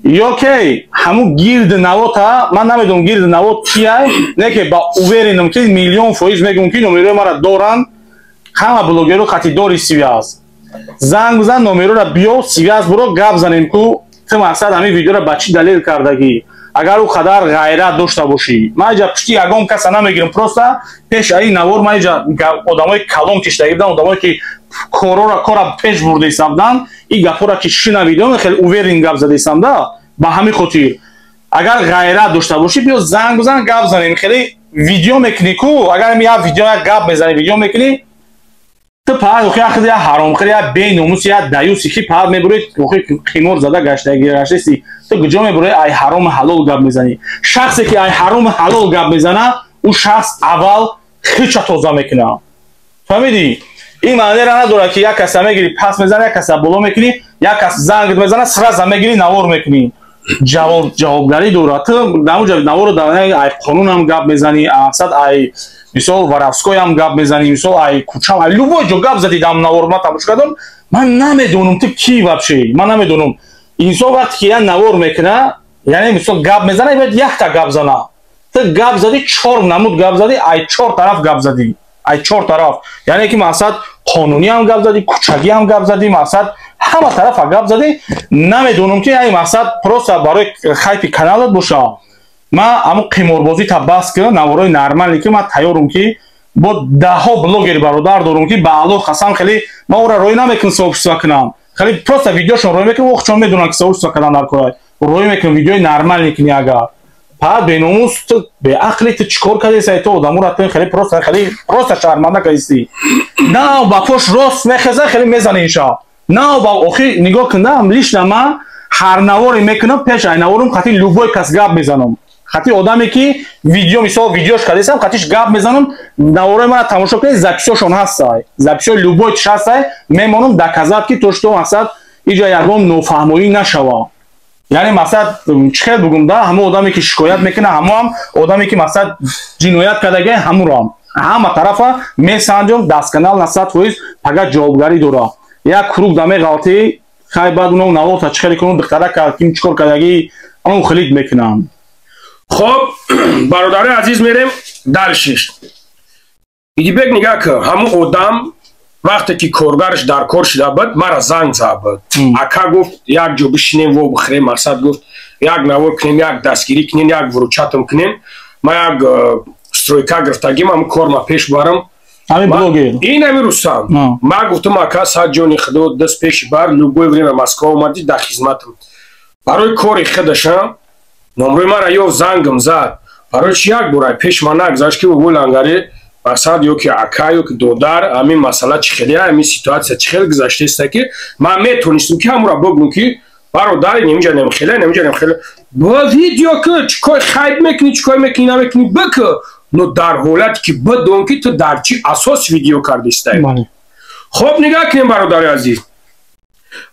ё ки ҳамун гирди навота. Ман намедонам, гирди навот кияй, не ки ба уверенам, ки миллион фоиз мегӯм, ки номерои мара доранд ҳама блогеро. Қати дори связь, занг бизан, номерора биё, связь буро, гап занем ку, ту мақсад ҳамин видеора ба чӣ далел кардагӣ? Агар ӯ қадар ғайрат дошта бошӣ, ман иҷа пушти ягон каса намегирам. Просто пеш аи навор ман иҷа одамои калон киштагӣ будам, одамое ки корора кора пеш бурдаистам буданд. Ин гапҳоро ки шинавидем, хеле уверен гап задаистам да. Ба ҳамин хотир, агар ғайрат дошта бошӣ, биё, занг бизан, гап занем. Хеле видео мекунӣ ку, агар як видео, як гап мезанӣ, видео мекунӣ, ту паҳат охи як як ҳаромхӯр, як беномус, як даюси, ки паҳат мебурӣ, охи қимор зада гаштаси. Ту куҷо мебурӣ, ай ҳарому ҳалол гап мезанӣ? Шахсе ки ай ҳарому ҳалол гап мезана, ӯ шахс аввал хича тоза мекунад, фаҳмидӣ? Ин маънеро надорад, ки як каса мегирӣ, пас мезанӣ, як каса боло мекунӣ, як кас зангт мезана, сразу мегирӣ, навор мекунӣ. Ҷавобгарӣ дорад. Ту дар наворо дар ай қонунам гап мезанӣ, мақсад, ай мисол воровскойам гап мезанӣ, мисол, ай кучам, ай любой ҷо гап задӣ. Дар навор ман тамошо кардам, ман намедонам, ту ки вообще, ман намедонам. Инсон вақте ки як навор мекуна, яъне мисол гап мезана, бояд якта гап зана. Ту гап задӣ, чор намуд гап задӣ, ай чор тараф гап задӣ, ай чор тараф, яъне ки мақсад қонуниам гап задӣ, кучагиам гап задӣ, мақсад ҳама тарафа гап задӣ. Намедонам, ки ай мақсад просто барои хайпи каналат боша. Ман ҳамун қиморбозӣ та бас ки, наворои нормале ки ман тайёрам, ки бо даҳҳо блогер бародар дорам, ки ба Аллоҳ қасам, хеле ман ӯра рӯй намекунам сообщество кунам, хеле просто видеошон рӯй мекунам. Охчон медонам, ки сообщество кардан дар кора рӯй мекунам, видеои нормале кунӣ агар. Па беномус, ту беақли, ту чӣ кор кардеси? Ту одамура ту хеле просто, хеле просто шарманда кардеси. На ба пош рост мехеза, хеле мезани иша. На ба охи нигоҳ кунда, лично ма ҳар наворе мекунам, пеш ай наворум хати любой кас гап мезанам. Хати одаме ки видео, мисол, видеош кардесам, хатиш гап мезанам. Наворои мана тамошо кунед, записьошон ҳастай, записьои любой тиш ҳастай. Мемонам доказать, ки то что мақсад иҷа ягон нофаҳмоӣ нашава. Яъне мақсад чӣ хел бугум да, ҳамо одаме ки шикоят мекунад, ҳамоам одаме ки мақсад ҷиноят кардага, ҳамуроам ҳама тарафа месанҷам дасканал на 100%. Пага ҷавобгарӣ дора. Як круг да меғалтӣ, хай, баъд уно наворта чӣ хеле кунун, духтарака ким чӣ кор кардагӣ, ано хелит мекунанд. Хоб, бародари азиз, мерем дальше. Идибек, нигаҳ кун, ҳамун одам вақте ки коргарш дар кор шуда буд, мара занг зад буд. Ака, гуфт, як ҷо бишинем, во бихӯрем. Мақсад, гуфт, як навор кунем, як дастгирӣ кунем, як выручать ам кунем. Ма як стройка гирифтагим, ҳамун кор ма пеш барам. Ҳамин блогер? Ин ҳамин Рустам. Ма гуфтам: ака, сад ҷони худо, даст пеши бар, любое время Москва омадӣ, дар хизматам. Барои кори худаша номрои мара ё зангам зад. Барои чи як бора пеш ма нагзашт, ки бобои Лангари, мақсад, ё ки ака, ё ки додар, ҳамин масъала чӣ хеле, ҳамин ситуация чӣ хел гузаштаеста, ки ман метонистам, ки ҳамура бигӯм, ки бародар, немиҷа немхеле, немиҷа немхеле, ба видео ки чӣ кор хайб мекунӣ, чӣ кор мекунӣ, намекунӣ, бикӯ, но дар ҳолате ки бидон, ки ту дар чӣ асос видео кардистай. Хоб, нигаҳ кунем, бародари азиз,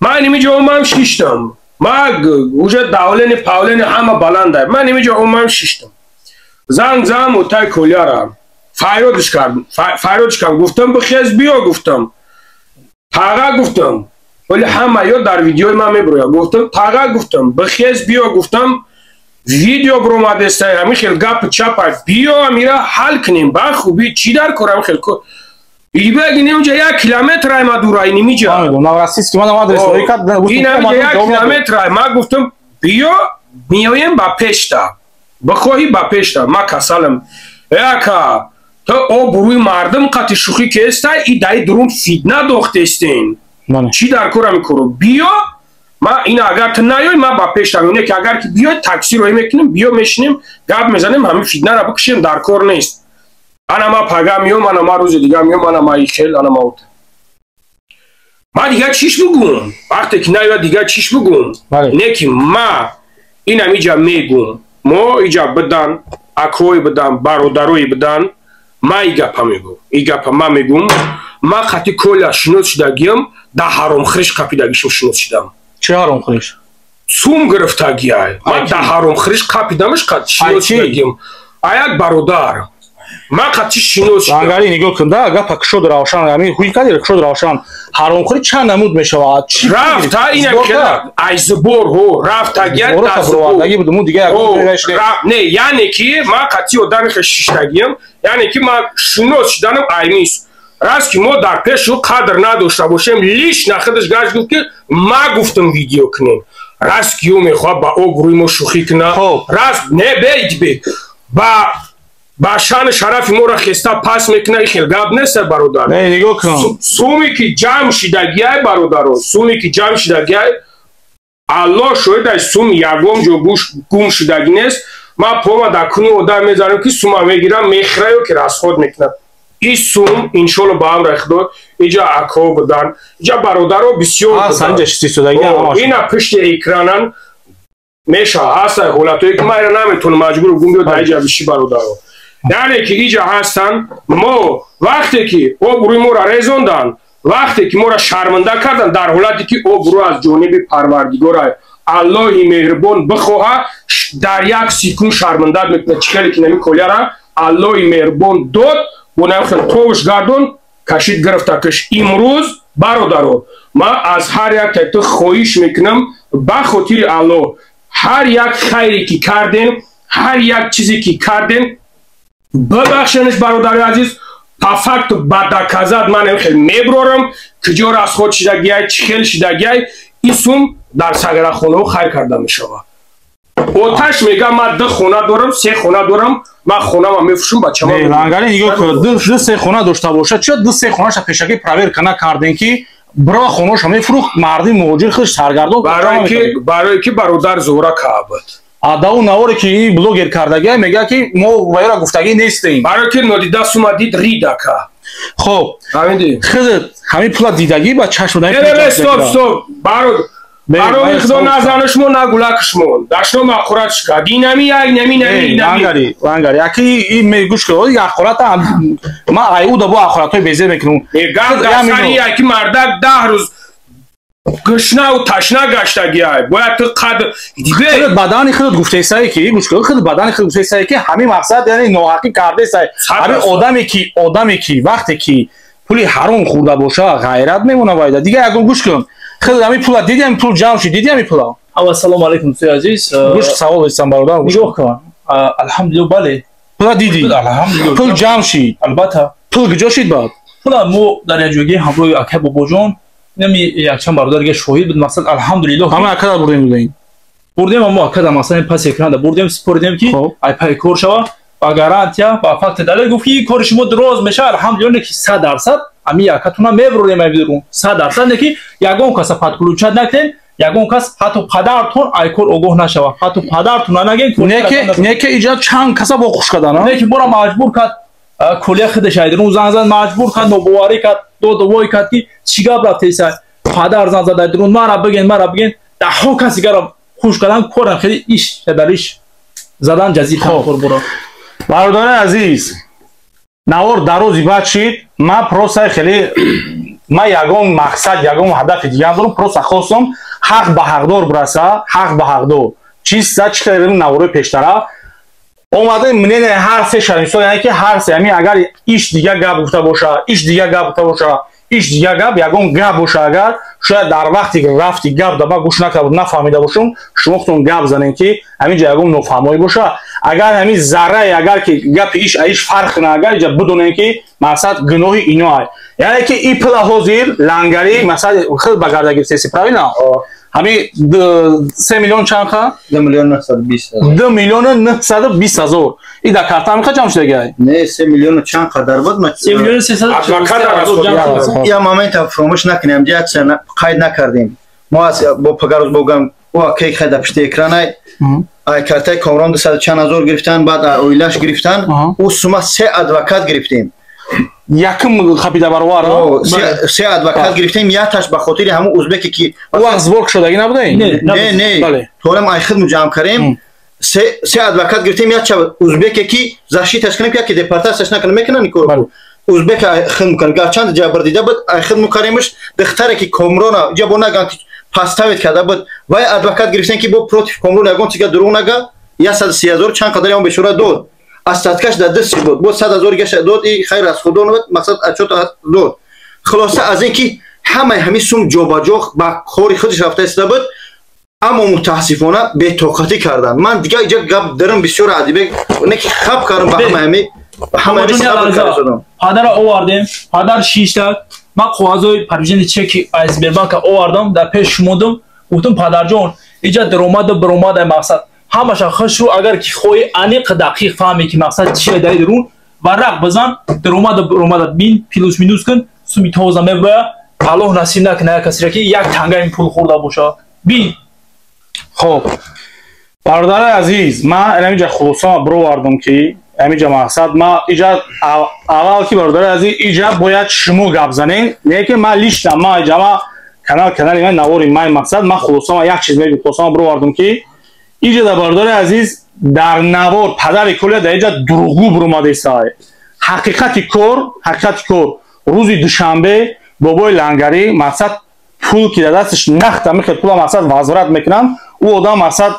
ман нимиҷа омам шиштам, ма уже давление павление ҳама баланда. Ман нимиҷа омам шиштам, занг зам утай Коляра, фарёдш кардам, фарёдш кардам, гуфтам: бихез, биё, гуфтам, тага, гуфтам, вале ҳама ё дар видеои ман мебирояд. Гуфтам: тага, гуфтам, бихез, биё, гуфтам, видео биромадеста, ҳамин хел гапи чапа, биё, амира ҳал кунем ба хубӣ. Чӣ дар кор ҳамин хел ибеги? Немиҷа як километр ай ма дура, нимиҷа инамиҷа як километр ай. Ма гуфтам: биё, меоем ба пешта, бихоҳӣ ба пешта, ма касалам. Яка то обрӯи мардум қати шӯхӣ кестай, и даи дурун фитна дохтестен. Чӣ дар кор ҳамин коро? Биё, ма ина агар ту наёй, ма ба пештам, не ки агар ки биёй, такси роҳӣ мекунем, биё, мешинем, гап мезанем, ҳамин фитнара бикушем, дар кор нест. Ана ма пага миём, ана ма рӯзи дига миём, ана ма ихел, ана ма ута. Ма дига чиш бугум? Вақте ки наёяд, дига чиш бугум? Не ки ма инам иҷа мегум, мо иҷа бидан, акои бидан, бародарои бидан, ма и гапа мегум, и гапа ма мегум. Ма қати Коля шинос шудагиам, да ҳаромхӯриш қапидагишм шинос шудам. Чӣ ҳаромхӯриш? Сум гирифтагиай. Ман да ҳаромхӯриш қапидамаш, қат шинос шудагиам, а як бародар ман қати шинос. Лангари, нигоҳ кун да, гапа кушод равшан, ами ҳуй кади, кушод равшан. Ҳаромхӯрӣ чанд намуд мешавад? Рафта ина ай сбор ҳо рафтагиай. Даги будуму дига. Не, яъне ки ман қати одами хел шиштагиам, яъне ки ман шинос шуданам аймис раст, ки мо дар пеши ӯ қадр надошта бошем. Лично худаш гашт, гуфт, ки ма гуфтам видео кунем. Раст ки ӯ мехоҳад ба обрӯи мо шӯхӣ кунад, раст не беидбек ба шаъну шарафи моро хеста пас мекуна, и хел гап нест, бародар. Нигоҳ кун. Суме ки ҷамъ шидагиай, бародаро, суме ки ҷамъ шидагиай, Аллоҳ шоҳид ай, сум ягон ҷо гум шидагӣ нест. Ман пома дар куни одам мезанам, ки сума мегирам, мехӯра ё ки расход мекунад. И сум, иншолло, ба амри Худо, иҷа акҳо будан, иҷа бародаро бисёр, ина пушти экранан меша ҳастай ҳолатое, ки ман ира наметонам, маҷбур гум, биё дар иҷа биши, бародаро. Яъне ки иҷа ҳастанд. Мо вақте ки обрӯи моро резондан, вақте ки моро шарманда кардан, дар ҳолате ки обрӯ аз ҷониби Парвардигора, Аллоҳи меҳрубон бихоҳа, дар як секунд шармандат мекунад. Чӣ хеле ки нами Коляра Аллоҳи меҳрубон дод, бо нами хел товуш гардон, кашид, гирифта киш. Имрӯз, бародаро, ман аз ҳар як ту хоҳиш мекунам, ба хотири Аллоҳ, ҳар як хайре ки кардем, ҳар як чизе ки кардем, бибахшениш, бародари азиз. По факту, ба доказать ман хел меброрам, куҷо расход шидагиай, чӣ хел шидагиай. Ин сум дар сагарахонаҳо хайр карда мешавад. Оташ мега: ман ду хона дорам, се хона дорам, ман хонама мефурӯшам, бачама. Лангари, нигоҳ кун, ду се хона дошта бошад, чиё ду се хонаша пешакӣ проверка накардем, ки бро хонаша мефурӯхт, марди муҳоҷир худаш саргардон? Барое ки бародар зура каабад. Да, у наворе ки блогер кардагия, мега ки мо вайра гуфтагӣ нестем. Барои ки нодида сума дид, ридака. Хоб, худат ҳамин пула дидагӣ ба чашм? Не, стоп, стоп, барои худо, на занушмо, на гулакшмон дашно мақурат шикад. Инами як нами нами. Лангари, лангари, яки гӯш кун, ахората ма айуда бо ахоратҳои безе мекунам. Гап дар сари яки мардак 10 рӯз гушнаву ташна гаштагиай, бояд ту қад Худат бадани худат гуфтесае ки, гӯш кун, худат бадани худат гуфтесае ки ҳамин мақсад, яъне ноҳақӣ кардесай. Ҳамин одаме ки вақте ки пули ҳаром хӯрда боша, ғайрат мемона вайда дига ягон. Гӯш кун, худат ҳамин пула диди, ҳамин пул ҷамъ шуд, диди ҳамин пула? Аввал, салому алайкум, дӯстои азиз. Гӯш, савол истам, бародар. Нигоҳ кун, алҳамдулилло, бале. Пула диди? Алҳамдулилло. Пул ҷамъ шид? Албатта. Пул куҷо шид баъд? Пула мо дар якҷоягӣ ҳамроҳи акай Бобоҷон, нами якчанд бародар дига шоҳид буд, мақсад, алҳамдулилло. Ҳама акада бурдем, будем? Бурдем, аммо акада, масалан, пас экранда бурдем, супоридем ки ай пай кор шава, ба гарантия, ба факти далел гуфт ки кори шумо дроз мешава. Алҳамдулилло, не ки 100% ами якатуна мебурдем ай берун, 100%. Не ки ягон каса подключать накунем, ягон кас, ҳатто падартон ай кор огоҳ нашава, ҳатто падартон нагем. Не ки иҷа чанд каса бо хуш кардан. Не ки бора маҷбур кард, кулия худаш айдирун занг зад, маҷбур кард, нобоварӣ кард, доду вой кард ки чӣ гап рафтеса, падар занг зад айдирун, мара биген, мара биген, даҳҳо каси гара хуш кардан, корам хеле иш дар иш задан ҷазир кор бура. Бародари азиз, навор дарози баъд шид. Ман просто хеле, ман ягон мақсад, ягон ҳадафи дигар дорам, просто хостам ҳақ ба ҳақдор бираса, ҳақ ба ҳақдор чиста чӣ кардем. Наворои пештара омадаем, мнение ҳар се шаҳринсон, яъне ки ҳар се ҳамин, агар иш дига гап гуфта боша, иш дига гап гуфта боша, иш дига гап, ягон гап боша, агар шояд дар вақти рафти гап да ман гӯш накарда, нафаҳмида бошум, шумо худтон гап занем ки ҳамин ҷо ягон нофаҳмоӣ боша, агар ҳамин заррае, агар ки гапи иш аиш фарқ кунад, агар иҷа бидонем ки мақсад гуноҳи ино ай, яъне ки и пула ҳозир лангарӣ, мақсад, худ ба гарда гирифтеси, правильно? Ҳамин 3 миллион чанд ха? 2 920 000. 2 920 000. И дар карта ҳамиқа ҷамъ шудагай? Не, 3 миллиону чанд қадар буд. 3 300 000. Я момента фаромӯш накунем, қайд накардем мо аз бо пагароз богам ӯ акай хай дар пишти экранай, ай картаи Комрон дусаду чанд ҳазор гирифтан, баъд оилаш гирифтан, ӯ сума се адвокат гирифтем. Якум хапида баровар. Се адвокат гирифтем, якташ ба хотири ҳамун узбеке ки ӯ вақт сборка шудагӣ набудаи? Не, не, торам ай хидму ҷамъ кардем, се адвокат гирифтем, якча узбеке ки защиташ кунем, ки яке депортатсияш накунам, мекунан кор узбек хидм кунем, гарчанд ҷабр дида буд, ай хидму кардемш. Духтаре ки Комрона ҷа бо наган ки поставить карда буд, вай адвокат гирифтем ки бо против Комрон ягон чига дурӯғ нага, 130 000 чанд қадари он бешура дод, остаткаш дар дасти буд, бо 100 000 гаша дод, и хайр аз худо буд, мақсад отчёт дод. Хулоса, аз ин ки ҳамаи ҳамин сум ҷобаҷо ба кори худаш рафта истода буд, аммо мутаассифона бетоқатӣ карданд. Ман дига иҷа гап дарам бисёр, Адибек, не ки хаб кардам ба ҳамаи ҳамин. Падара овардем, падар шишта, ман коғазои подтверждение чеки аз Сбербанка овардам, дар пеш шумодам, гуфтам: «Падарҷон, иҷа даромаду баромада, мақсад, ҳамаша хушрӯ, агар ки хоҳӣ аниқ дақиқ фаҳме ки мақсад чие дар дарун, варақ бизан, даромаду баромада бин, плюс минус кун, суми тоза меброя. Аллоҳ насиб накунад як касеро ки як танга ин пул хӯрда боша, бин». Хоб, бародари азиз, ман инамиҷа хулосама бировардам ки ҳамиҷа мақсад, ма иҷа аввал ки, бародари азиз, иҷа бояд шумо гап занем, не ки ман лично. Ма иҷа, ма канал, канали ман, навори май, мақсад, ман хулосама як чиз мегӯм, хулосама бировардам ки иҷа да, бародари азиз, дар навор падари кулия дар иҷа дурӯғгӯ буромадесай. Ҳақиқати кор, рӯзи душанбе бобои лангарӣ, мақсад, пул ки дар дасташ нахта мехел пула, мақсад, возврат мекунанд. Ӯ одам, мақсад,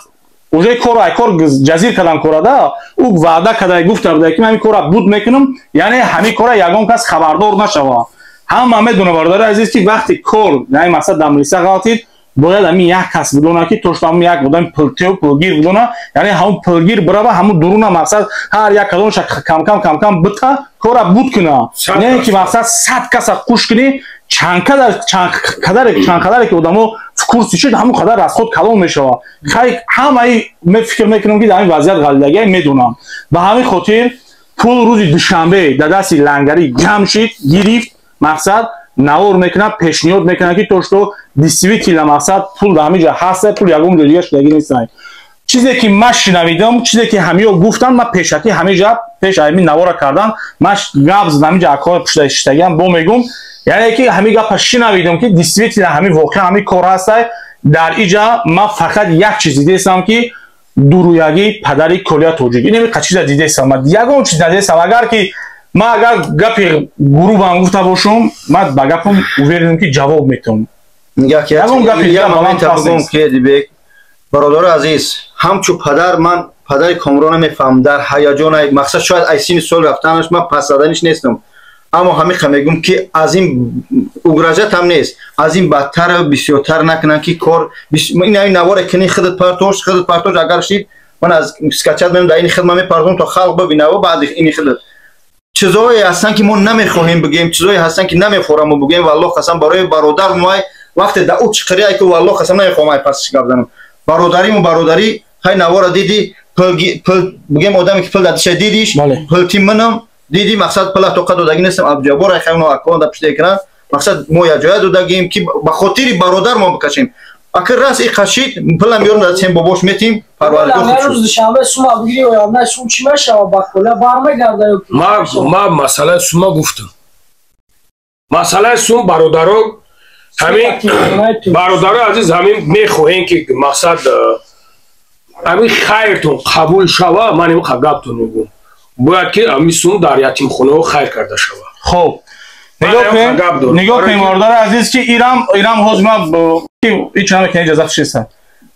уже кор ай кор ҷазир кардам корада, ӯ ваъда карда гуфта буда ки ман ҳамин кора буд мекунам, яъне ҳамин кора ягон кас хабардор нашава. Ҳама медона, бародари азиз, ки вақти кор, яъне мақсад, дар милиса ғалтид, бояд ҳамин як кас бидона ки то ҳамин як одами пултеу пулгир бидона, яъне ҳамун пулгир бирава, ҳамун дуруна, мақсад, ҳар як кадомша камкам камкам бита, кора буд куна, не ки, мақсад, 100 каса қуш кунӣ. Чандқадаре ки одамо в курсе шуд, ҳамон қадар расход калон мешавад. Хай, ҳамаи фикр мекунам ки дар ҳамин вазъият ғалидагия медонам. Ба ҳамин хотир пул рӯзи душанбе дар дасти лангарӣ ҷамъ шид, гирифт, мақсад, навор мекунад, пешниҳод мекунад ки то что действительно, мақсад, пул дар ҳамин ҷо ҳаста, пул ягон ҷо дига шудагӣ нестанд. Чизе ки ман шинавидам, чизе ки ҳамиё гуфтанд, ман пешакӣ ҳамиҷа пеш ҳамин навора кардан, ман гап задам, инҷа акои пушта шиштагиам бо мегум, яъне ки ҳамин гапа шинавидам ки действительно ҳамин воқеа ҳамин кор ҳастай. Дар иҷа ман фақат як чиз дидестам ки дуруягии падари Колия Тоҷик. Ин ҳамин чиза дидестам, ман ягон чиз надидестам. Агар ки ман агар гапи грубам гуфта бошам, ман ба гапам уверенам ки ҷавоб метавам. Ягон гапи дигар баланд паст нест. Бародари азиз, ҳамчу падар ман падари Комрона мефаҳмам, дар ҳаяҷон мақсад шояд ай синни сол рафтанаш ман пас заданиш нестам, аммо ҳамиқа мегӯм ки аз ин угрожать ҳам нест, аз ин бадтар бисёртар накунанд ки кор ин наворе кини худат партош, агар шид ман аз скачать мем дар ини худ ман мепартом то халқ бибинава, баъд ини худат чизое ҳастанд ки мо намехоҳем бигӯем, чизое ҳастанд ки намефорам бигӯем. Валлоҳ қасам барои бародар мой вақте да ӯ чиқирия ки валлоҳ қасам намехоҳам ай пасш гап занам. Бародариму бародарӣ ҳай навора диди, пул бигем одаме ки пул дадиша дидиш, пул ти манам диди, мақсад пула тоқа додагӣ нестам, Абдуҷаббор ай хайно акон да пушти экран, мақсад мо як ҷоя додагим ки ба хотири бародар мо бикашем. Акр рас и қашид пула меёрем дадисем бобош метим, парвардигор худ шуд. Рӯз душанбе сума бигирӣ оянда сум чӣ мешава ба кола бармегарда ё ма масъалаи сума гуфтам. Масъалаи сум бародаро ҳамин бародарои азиз, ҳамин мехоҳем ки мақсад ҳамин хайртон қабул шава. Ман ин гаптон мегӯм, бояд ки ҳамин сум дар ятимхонаҳо хайр карда шава. Хоб нигоҳ кунем бародари азиз ки ирам ҳозир ман ҳеч намекунем иҷозат шиста.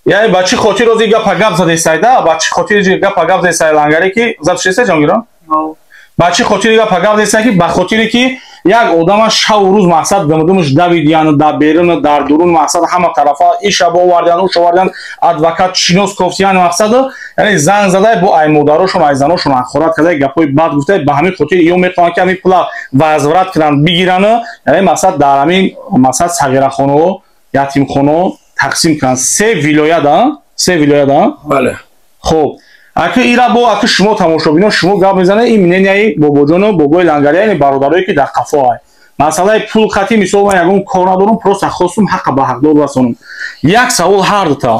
Яъне ба чӣ хотир ҳозир гапа гап задесайда, ба чӣ хотир гапа гап задесай лангаре ки зад шиста ҷонгирон? Ба чӣ хотир гапа гап задесай ки ба хотире ки як одама шаву рӯз мақсад гумдумш давидиян дар берун дар дурун мақсад ҳама тарафа иша бовардиян уш овардиян адвокат шинос кофтиян мақсад, яъне занг задай бо ай модарошон ай заношон ҳақорат кардай гапҳои бад гуфтай. Ба ҳамин хотир ё мехоҳанд ки ҳамин пула возврат кунанд бигиранд, яъне мақсад дар ҳамин мақсад сағирахонаҳо ятимхонаҳо тақсим кунанд. Се вилояда, се вилояда. Бале. Хоб аки ира бо аки шумо тамошобино шумо гап мезанед, ин мненияи бобоҷону бобои Лангария, яъне бародарое ки дар қафо ай. Масъалаи пул хати мисол ман ягон кор надорам, просто хостум ҳаққа ба ҳақдор расонам. Як савол ҳар дута.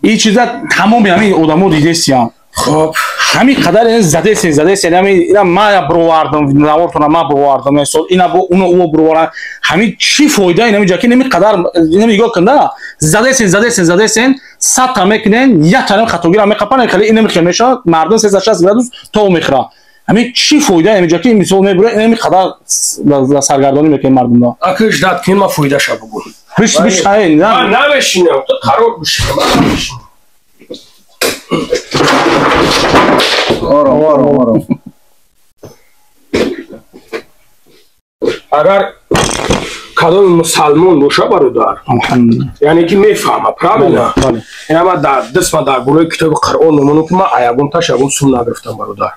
Ин чиза тамоми ҳамин одамо дидесиян. Хоб ҳамин қадар задесен задесен, ҳамин ина ман бировардам навортона ман бировардам, мисол ина бо уно ӯ бировардан, ҳамин чӣ фоида ин ҳамин ҷа ки ҳамин қадар ин нигоҳ кунда задесен задесен задесен садта мекунен, як танам хатогира меқапан, хеле ин намехел мешавад, мардум 360 градус то мехӯрад. Ҳамин чӣ фоида ҳамин ҷа ки мисол мебурад, ҳамин қадар саргардонӣ мекунем мардумро. Аки ждат кунем, ман фоидаша бугӯ. Биш биш ай ман намешинам, ту қарор бишинам, ман намешинам. Ором ором ором. Агар кадоми мусалмон боша бародар, яъне ки мефаҳма правильно, ина ман дар дастма дар болои китоби Қуръон мемонам ки ман ягонташ ягон сум нагирифтам бародар.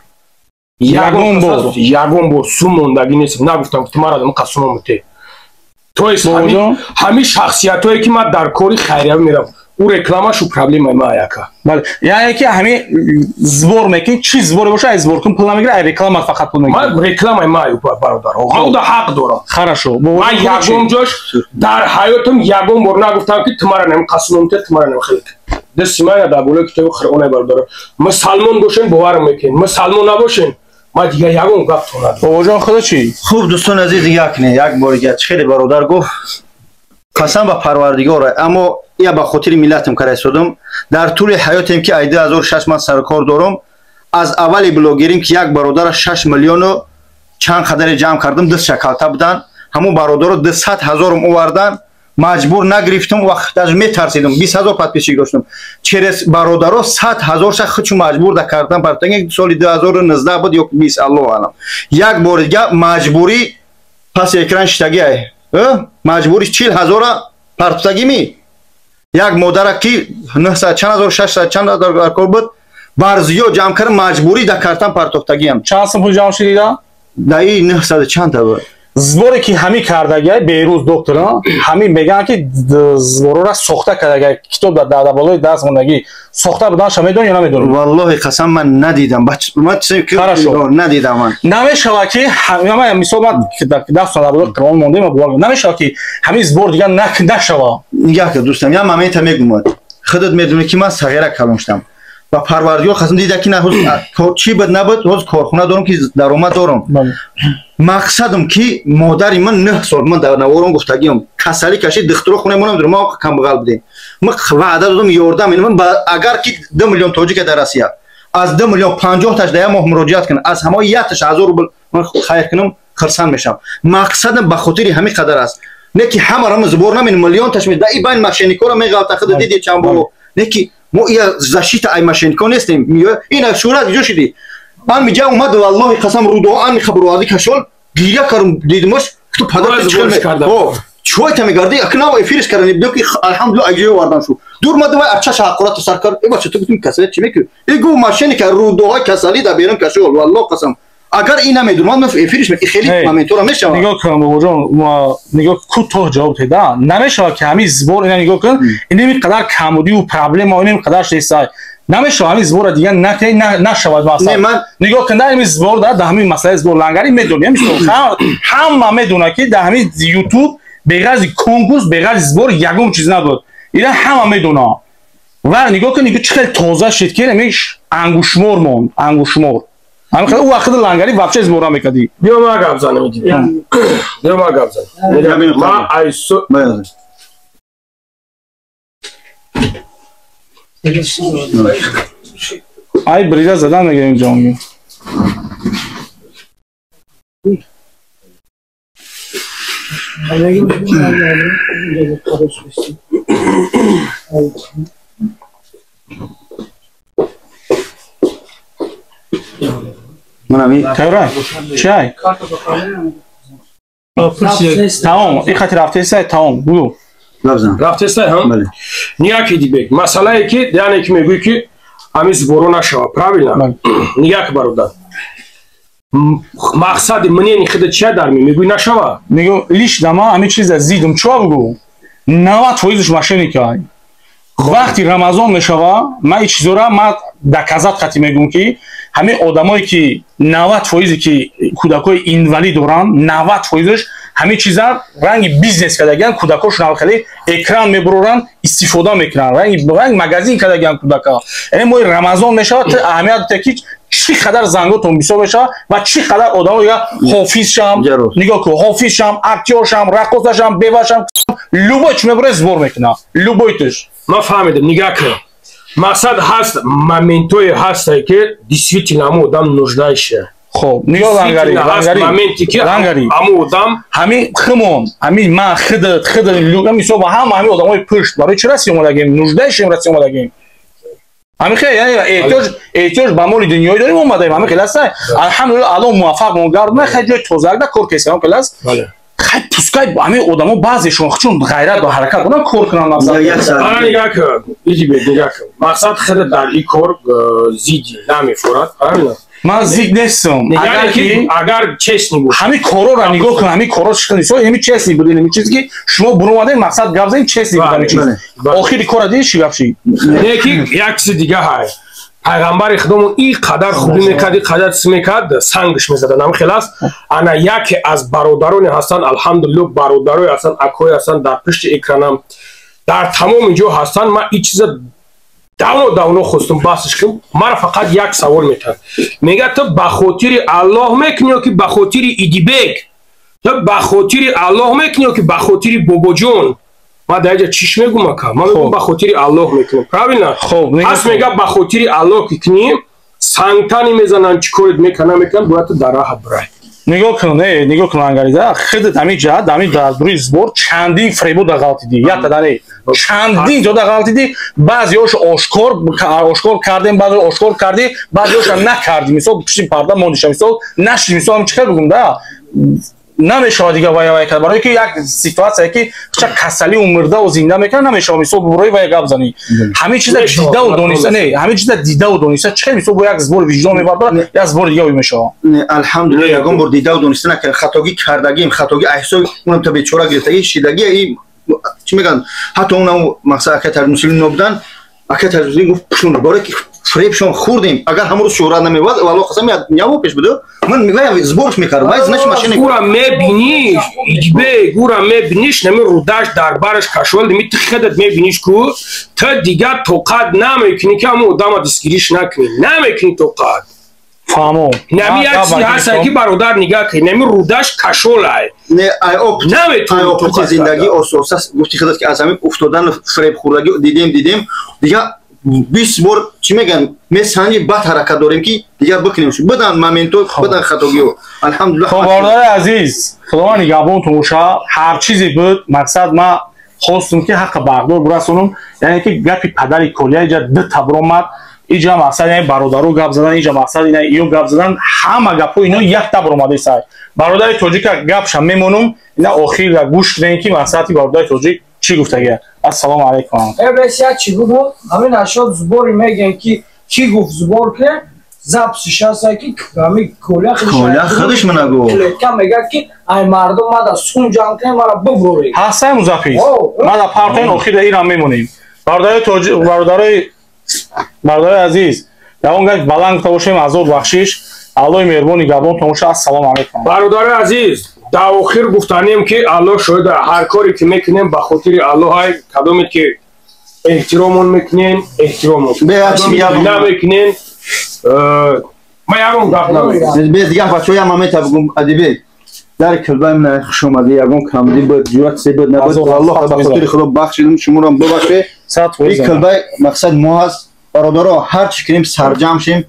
Ягон бор сум мондагӣ нест, нагуфтам ки мара мқа сум омӯте. То есть ҳамин шахсиятое ки ман дар кори хайриявӣ меравам, ӯ рекламашу проблемаи ман яка. Бале, яъне ки ҳамин сбор мекунӣ, чӣ сборе боша, ай сбор кун пул намегирӣ, ай реклама фақат пул мегирӣ. Ман рекламаи ман бародар, ман уда ҳақ дорам. Хорошо. Ман ягон ҷош дар ҳаётам ягон бор нагуфтам ки ту мара намқасуномте, ту мара намхелик. Дасти ман дар болои китоби Қуръон бародар. Мусалмон бошен бовар мекунед, мусалмон набошен ман дигар ягон гап то надорам. Бобоҷон худо чӣ? Хуб дӯстони азиз, як не, як бор дигар чӣ хеле бародар гуфт, қасам ба парвардигор, аммо я ба хотири миллатам кара истодам. Дар тӯли ҳаётем ки ай 2006 ман саркор дорам, аз аввали блогерим ки як бародара 6 миллиону чанд қадаре ҷамъ кардам, даст шакалта будан, ҳамун бародаро 200 ҳазорум овардан, маҷбур нагирифтам, вақт даже метарсидам, 20 ҳазор подписчик доштам. Через бародаро 100 ҳазорша худшу маҷбур да кардам, партофтан соли 2019 буд ё 20, аллоҳу аълам. Як бор дига маҷбурӣ паси экран шиштагӣ ай, маҷбурӣ 40 ҳазора партофтагӣ. Як модара ки 900 чанд ҳазор 600 чанд ҳазор кор буд, бар зиёд ҷамъ кардам, маҷбурӣ да картам партофтагиам. Чанд сум пул ҷамъ шудида? Да и 900 чанд та буд. Сборе ки ҳамин кардагиай Берӯз доктор, ҳамин мегӯянд ки сборора сохта кардагиай, китоб дар болои даст мондагӣ сохта буданша медонӣ ё намедонӣ? Валлоҳи қасам ман надидам, надидам ман. Намешавад ки мисол ман даст дар болои Қуръон мондем, намешавад ки ҳамин сбор дигар нашава. Нигоҳ кар дӯстам, як момента мегӯмад. Худат медонӣ ки ман сағира калон шудам. Ба Парвардигор қасам дида ки на чӣ буд набуд, ҳоз корхона дорам ки даромад дорам. Мақсадам ки модари ман 9 сол ман дар наворон гуфтагиам касалӣ кашид, духтуро хонаи мо намедонам, мо камбағал будем. Ман ваъда додам ёрдам инам, агар ки 2 миллион тоҷика дар Россия аз 2 миллион 50 таш дар як моҳ муроҷиат кунам, аз ҳамаи якташ 1000 рубл ман хайр кунам, хурсанд мешавам. Мақсадам ба хотири ҳамин қадар аст. Не ки ҳамаро зубор намин миллион таш ме, да и байн мошенникоро меғалта, худ диди чанд бор. Не ки мо ия защита ай мошеннико нестем. Ина шурат ҷо шиди. Ман миҷа омад, валлоҳи қасам рудо ан хабруази кашол гиря кардам, дидимаш ту падар чӣ кардам. Чой та мегарди, акна нав эфириш кардам, дидам ки алҳамдулиллоҳ айҷо овардан шу. Дур мадам вай арчаша ҳақорат сар кард. Э бача ту гуфтим касалӣ чӣ мекунӣ? Э гу мошенника рудоҳои касалӣ да берун кашол, валлоҳ қасам. Агар ин намедонам, ман эфириш хеле моментора мешавад. Нигоҳ кун бобоҷон, нигоҳ кӯтоҳ ҷавоб деда. Намешавад ки ҳамин сбор ина нигоҳ кун, ин қадар камбудию проблема, ин қадар шеса. Намешавад ҳамин сбора дигар нашавад масалан. Нигоҳ кун, дар ҳамин сбор да ҳамин масъалаи сбор лангари медонем, ҳама медонад ки дар ҳамин YouTube беғарзи конкурс, беғарзи сбор ягон чиз набуд. Ина ҳама медонад. Ва нигоҳ кун, нигоҳ чӣ хел тоза шид ки ангушмор монд, ангушмор. Ҳамин хел у вақт лангари вообще сбор мекардӣ. Биё ма гап занам, биё ма гап занам. Ма айсо ай брида задан мегирем ҷонгир. Тайёрай? Чай? Тамом, ин хати рафтесай, тамом, гӯ. Рафтесай, ҳам? Нигоҳ дибек, масъалае ки яъне ки мегӯӣ ки ҳамин сборо нашава, правильно? Нигоҳ бародар. Мақсади мнени худа чия дар ми мегӯӣ нашава? Мегӯ лиш дама ҳамин чиза зидум, чо бигӯ? 90% мошенника. Вақти Рамазон мешава, ман ин чизора ман доказат хати мегӯм ки ҳамин одамое ки 90% ки кӯдакои инвалид доранд, 90%ш ҳамин чиза ранги бизнес кардагиан, кӯдакошон хеле экран мебуроранд, истифода мекунанд, ранги магазин кардагиан кӯдака. Яъне моҳи Рамазон мешавад, ту аҳамият бите ки чӣ қадар занготон бисёр мешавад ва чӣ қадар одамо дигар ҳофизшам, нигоҳ кун, ҳофизшам, актёршам, раққосашам, бевашам, любой чӣ мебурад сбор мекунад, любой туш. Ман фаҳмидам, нигоҳ кун. Мақсад ҳаст, моментое ҳастае ки действительно ҳамон одам нуждаеше. Хоб, нигоҳ лангари, лангари, лангари. Ҳамон одам ҳамин химон, ҳамин ман хидат, хидат, мисол ва ҳама ҳамин одамои пушт барои чӣ расӣ омадагем? Нуждаешем расӣ омадагем. Ҳамин хел, яъне эҳтиёҷ ба моли дунёӣ дорем омадаем, ҳамин хел аст. Алҳамдулиллоҳ, Аллоҳ муваффақ мо гардонад, хел ҷои тозаак кор кесем, ҳамин хел аст. Хай пускай ҳамин одамо баъзешон чун ғайрат ва ҳаракат доранд кор кунанд мақсад. Ана нигоҳ кун, иди бед нигоҳ кун. Мақсад худа дар ин кор зидди намефорад, правильно? Ман зид нестам. Агар честни бошад. Ҳамин корора нигоҳ кун, ҳамин корро чӣ хел ҳамин честни буд, ҳамин чизе ки шумо буромадед мақсад гап задед, честни буд ҳамин чиз. Охири кора дидӣ чӣ гап шид? Не ки як чизи дига ҳаст. Пайғамбари худомон ин қадар хубӣ мекард, ин қадар чиз мекард, сангш мезаданд, ҳамин хел аст. Ана яке аз бародароне ҳастанд, алҳамдулиллоҳ, бародарое ҳастанд, акое ҳастанд дар пушти экранам, дар тамоми ҷо ҳастанд. Ман ин чиза давно давно хостум баҳсш кунам. Мара фақат як савол метаҳад. Мегӯяд ту ба хотири Аллоҳ мекунӣ ё ки ба хотири Идибек? Ту ба хотири Аллоҳ мекунӣ ё ки ба хотири Бобоҷон? Ман дар инҷа чиш мегӯм ака? Ман мегӯм ба хотири Аллоҳ мекунам. Правильно? Пас мегӯяд ба хотири Аллоҳ ки кунӣ, сангтани мезананд, чӣ корет мекунанд, намекунанд, бояд ту дар раҳат бирай. Нигоҳ кун, нигоҳ кун лангариза, худат ҳамин ҷаҳат, ҳамин дар рӯи сбор чандин фребуда ғалтидӣ, якта не, чандин ҷода ғалтидӣ, баъзеҳош ошкор кардем, баъзе ошкор кардӣ, баъзеҳоша накардӣ. Мисол пушти парда мондиша, мисол нашид, мисол ҳам чӣ хел бигӯм да? Намешавад дига вая вая кард, барои ки як ситуатсия ки ча касалию мурдаву зинда мекунад, намешавад мисол бурои вая гап занӣ. Ҳамин чиза дидаву дониста, не, ҳамин чиза дидаву дониста, чӣ хел мисол бо як сбори виҷдон мебардорад, як сбори дига мешавад. Алҳамдулиллоҳ, ягон бор дидаву дониста накардем, хатогӣ кардагим, хатогӣ аҳсоби унам та бечора гирифтагӣ, шидагӣ, и чӣ мегӯянд, ҳатто унам мақсад ака Тармусулин нобудан, ака Тармусулин гуфт пушун, барои ки фребшон хӯрдем. Агар ҳамон рӯз шӯҳрат намевад, валлоҳ қасам, яво пеш буду ман сборш мекардам, вай значит машина. Гура мебиниш, иҷбе гура мебиниш, нами рудаш дар бараш кашол, ми ти хедат мебиниш ку ту дигар тоқат намекунӣ, ки ҳамон одама дастгириш накунӣ, намекунӣ тоқат. Фаҳмо. Нами як чизи ҳаста, ки бародар, нигаҳ кунӣ, нами рудаш кашолай. Не, ай опыти зиндагӣ ососа гуфти худат, ки аз ҳамин уфтодан, фреб хӯрдагӣ дидем, дигар 20 бор чӣ мегӯянд, месанҷи, баъд ҳаракат дорем, ки дигар бикунем. Будан моменто, будан хатогиҳо, алҳамдулиллаҳ. Хоб, бародари азиз, худованд нигаҳбонтон боша. Ҳар чизе буд, мақсад ма хостум, ки ҳаққи бардор бирасонам, яъне ки гапи падари Колия иҷа ду табр омад. Иҷа мақсад, яъне бародаро гап задан, иҷа мақсад ина ё гап задан, ҳама гапҳо ино як табр омадесай. Бародари тоҷика гапша мемонум, ина охир гӯш кунем, ки мақсади бародари тоҷик чӣ гуфтагия. Ассалому алайкум. Э, бес, як чӣ буду, ҳамин ашёд сбори мегӯян, ки чӣ гуфт, сбор кунем, записиш ҳаста, ки ҳамин Коля. Коля худаш мана гуфт. Клетка мегӯяд, ки ай мардум мада сум ҷамъ кунем, мара бубуред. Ҳастаи музафис мада партоин, охир ирам мемонем. Бародари тоҷик, бародари азиз, ягон гап баланд гуфта бошем, азоб бахшиш. Аллоҳи меҳрубон нигаҳбонтон боша. Ассалому алайкум. Бародари азиз, дар охир гуфтанем, ки Аллоҳ шоҳида, ҳар коре ки мекунем, ба хотири Аллоҳай. Кадоме ки эҳтиромон мекунен, эҳтиромон намекунен, ман ягон гап намекунам. Без дигар бачаҳо, як момента бигум. Адибек, дар килбаи ман хуш омадӣ. Ягон камдӣ буд, ҷуръат се буд, набуд, валлоҳ ба хотири Худо бахшидум, шуморо бубахше. Ин килбаи мақсад мо ҳаст, бародаро, ҳар чӣ кунем, сарҷамъ шем.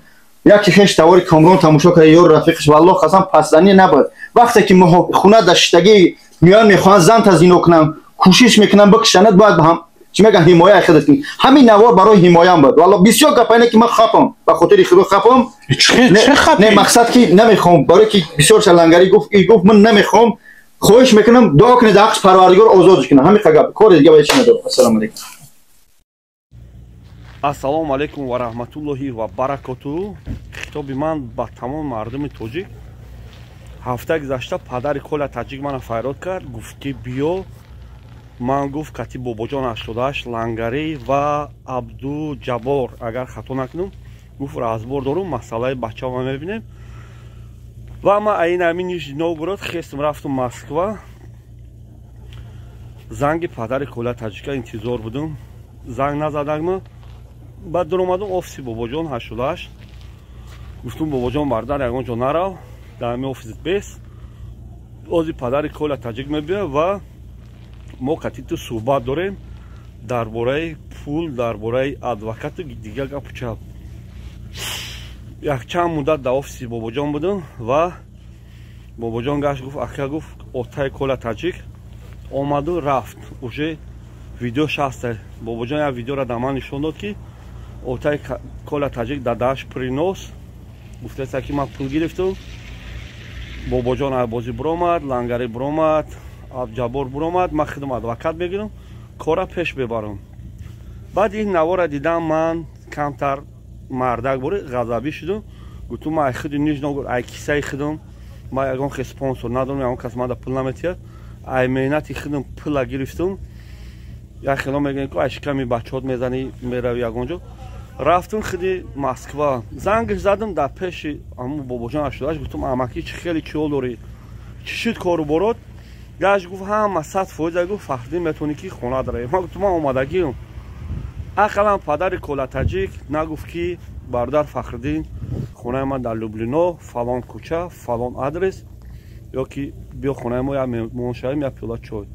Яке хеш тавори Комрон тамошо карда ё рафиқаш, валлоҳ қасам, пасзанӣ набуд. Вақте ки хона дар шиштагӣ меоян, мехоҳанд зан тазино кунанд, кӯшиш мекунанд бикушанад, бояд ҳам чӣ мегӯянд, ҳимояи худат кунӣ. Ҳамин навор барои ҳимоям буд. Валло, бисёр гапа ине, ки ман хапам, ба хотири Худо хапам. Не, мақсад ки намехоҳам, барое ки бисёр шалангарӣ гуфт, и гуфт, ман намехоҳам. Хоҳиш мекунам, дуо кунед, ҳаққш Парвардигор озодш кунад. Ҳамин гап, кори дига ба чӣ надорам. Ассалому алайкум. Ассалому алайкум ва раҳматуллоҳи ва баракоту. Хитоби ман ба тамоми мардуми тоҷик. Ҳафтаи гузашта падари Коля таҷик мана файрод кард, гуфт, ки биё. Ман гуфт, кати Бобоҷон 88 Лангарӣ ва Абдуҷаббор, агар хато накунам, гуфт, разбор дорум, масъалаи бачаама мебинем. Ва ман аин ҳамин Нижний Новгород хестм, рафтум Москва. Занги падари Коля таҷика интизор будум, занг назадагма. Баъд дуромадум офиси Бобоҷон 88. Гуфтум: «Бобоҷон, бардар, ягон ҷо нарав, дар ҳамин офис бес, ози падари Коля таҷик мебиёд ва мо кати ту суҳбат дорем дар бораи пул, дар бораи адвокату дигар гапу чап». Якчанд муддат дар офиси Бобоҷон будум ва Бобоҷон гашт, гуфт: «Ака», гуфт, «отаи Коля таҷик омаду рафт». Уже видео шаста. Бобоҷон як видеоро дар ман нишон дод, ки отаи Коля таҷик дадаш принос гуфтааст, ки ман пул гирифтум. Бобоҷон айбозӣ буромад, Лангарӣ буромад, Абҷаббор буромад, ман худам адвокат мегирам, кора пеш мебарам. Баъд ин навора дидам, ман камтар мардак бори ғазабӣ шудум. Гуфтум: «Ман ай худи Нижний Новгород, ай кисаи худам, ман ягон хе спонсор надорам, ягон кас манда пул наметиҳад, ай меҳнати худам пула гирифтум». Як хело мегӯем, ку ай шиками бачаҳот мезанӣ, мерави ягон ҷо. Рафтум худи Москва, зангаш задам дар пеши аму Бобоҷон 88. Гуфтум: «Амаки, чӣ хеле чиҳол дорӣ, чӣ шуд кору борот?» Гашт, гуфт: «Ҳама 100%». Гуфт: «Фахриддин, метавонӣ ки хона даравӣ». Ман гуфтум: «Ман омадагиам». Ақаллан падари Кола таҷик нагуфт, ки бародар Фахриддин, хонаи ман дар Люблино, фалон кӯча, фалон адрес, ё ки биё хонаи мо, як меҳмон шавем, як пиёла чой.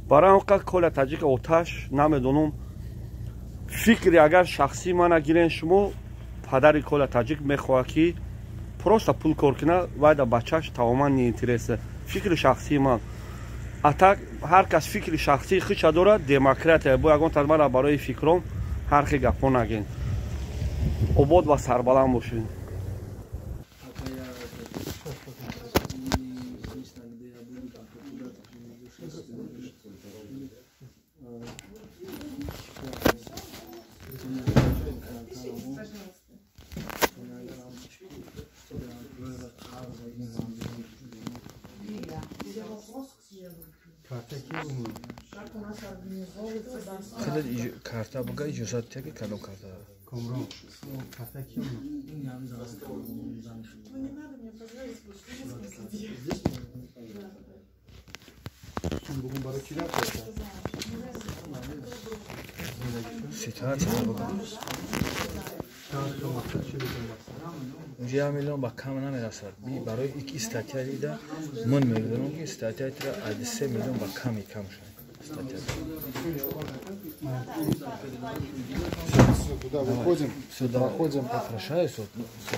Барои он қад Коля таҷик оташ намедонам. Фикри агар шахсии мана гирен шумо, падари Коля таҷик мехоҳад, ки просто пул кор кунад, вай да бачаш тамоман неинтересно. Фикри шахсии ман. А так ҳар кас фикри шахсии худша дорад, демократия. Бо ягон мара барои фикром ҳар хел гапҳо нагин. Обод ва сарбаланд бошед. Карта буга иҷозат тия, ки кадом карта? Комрон. Кафе ким? Ну не надо мне позвонить, больше. Здесь? Бугун барои чӣ гап Ситуация. Унҷа 1 миллион ба кам намерасад. Барои ики статья дида ман мегӯям, ки статья тира аз 3 миллион ба ками кам шуд статья. Туда выходим. Сюда проходим. Попрощаюсь. Вот, ну, всё.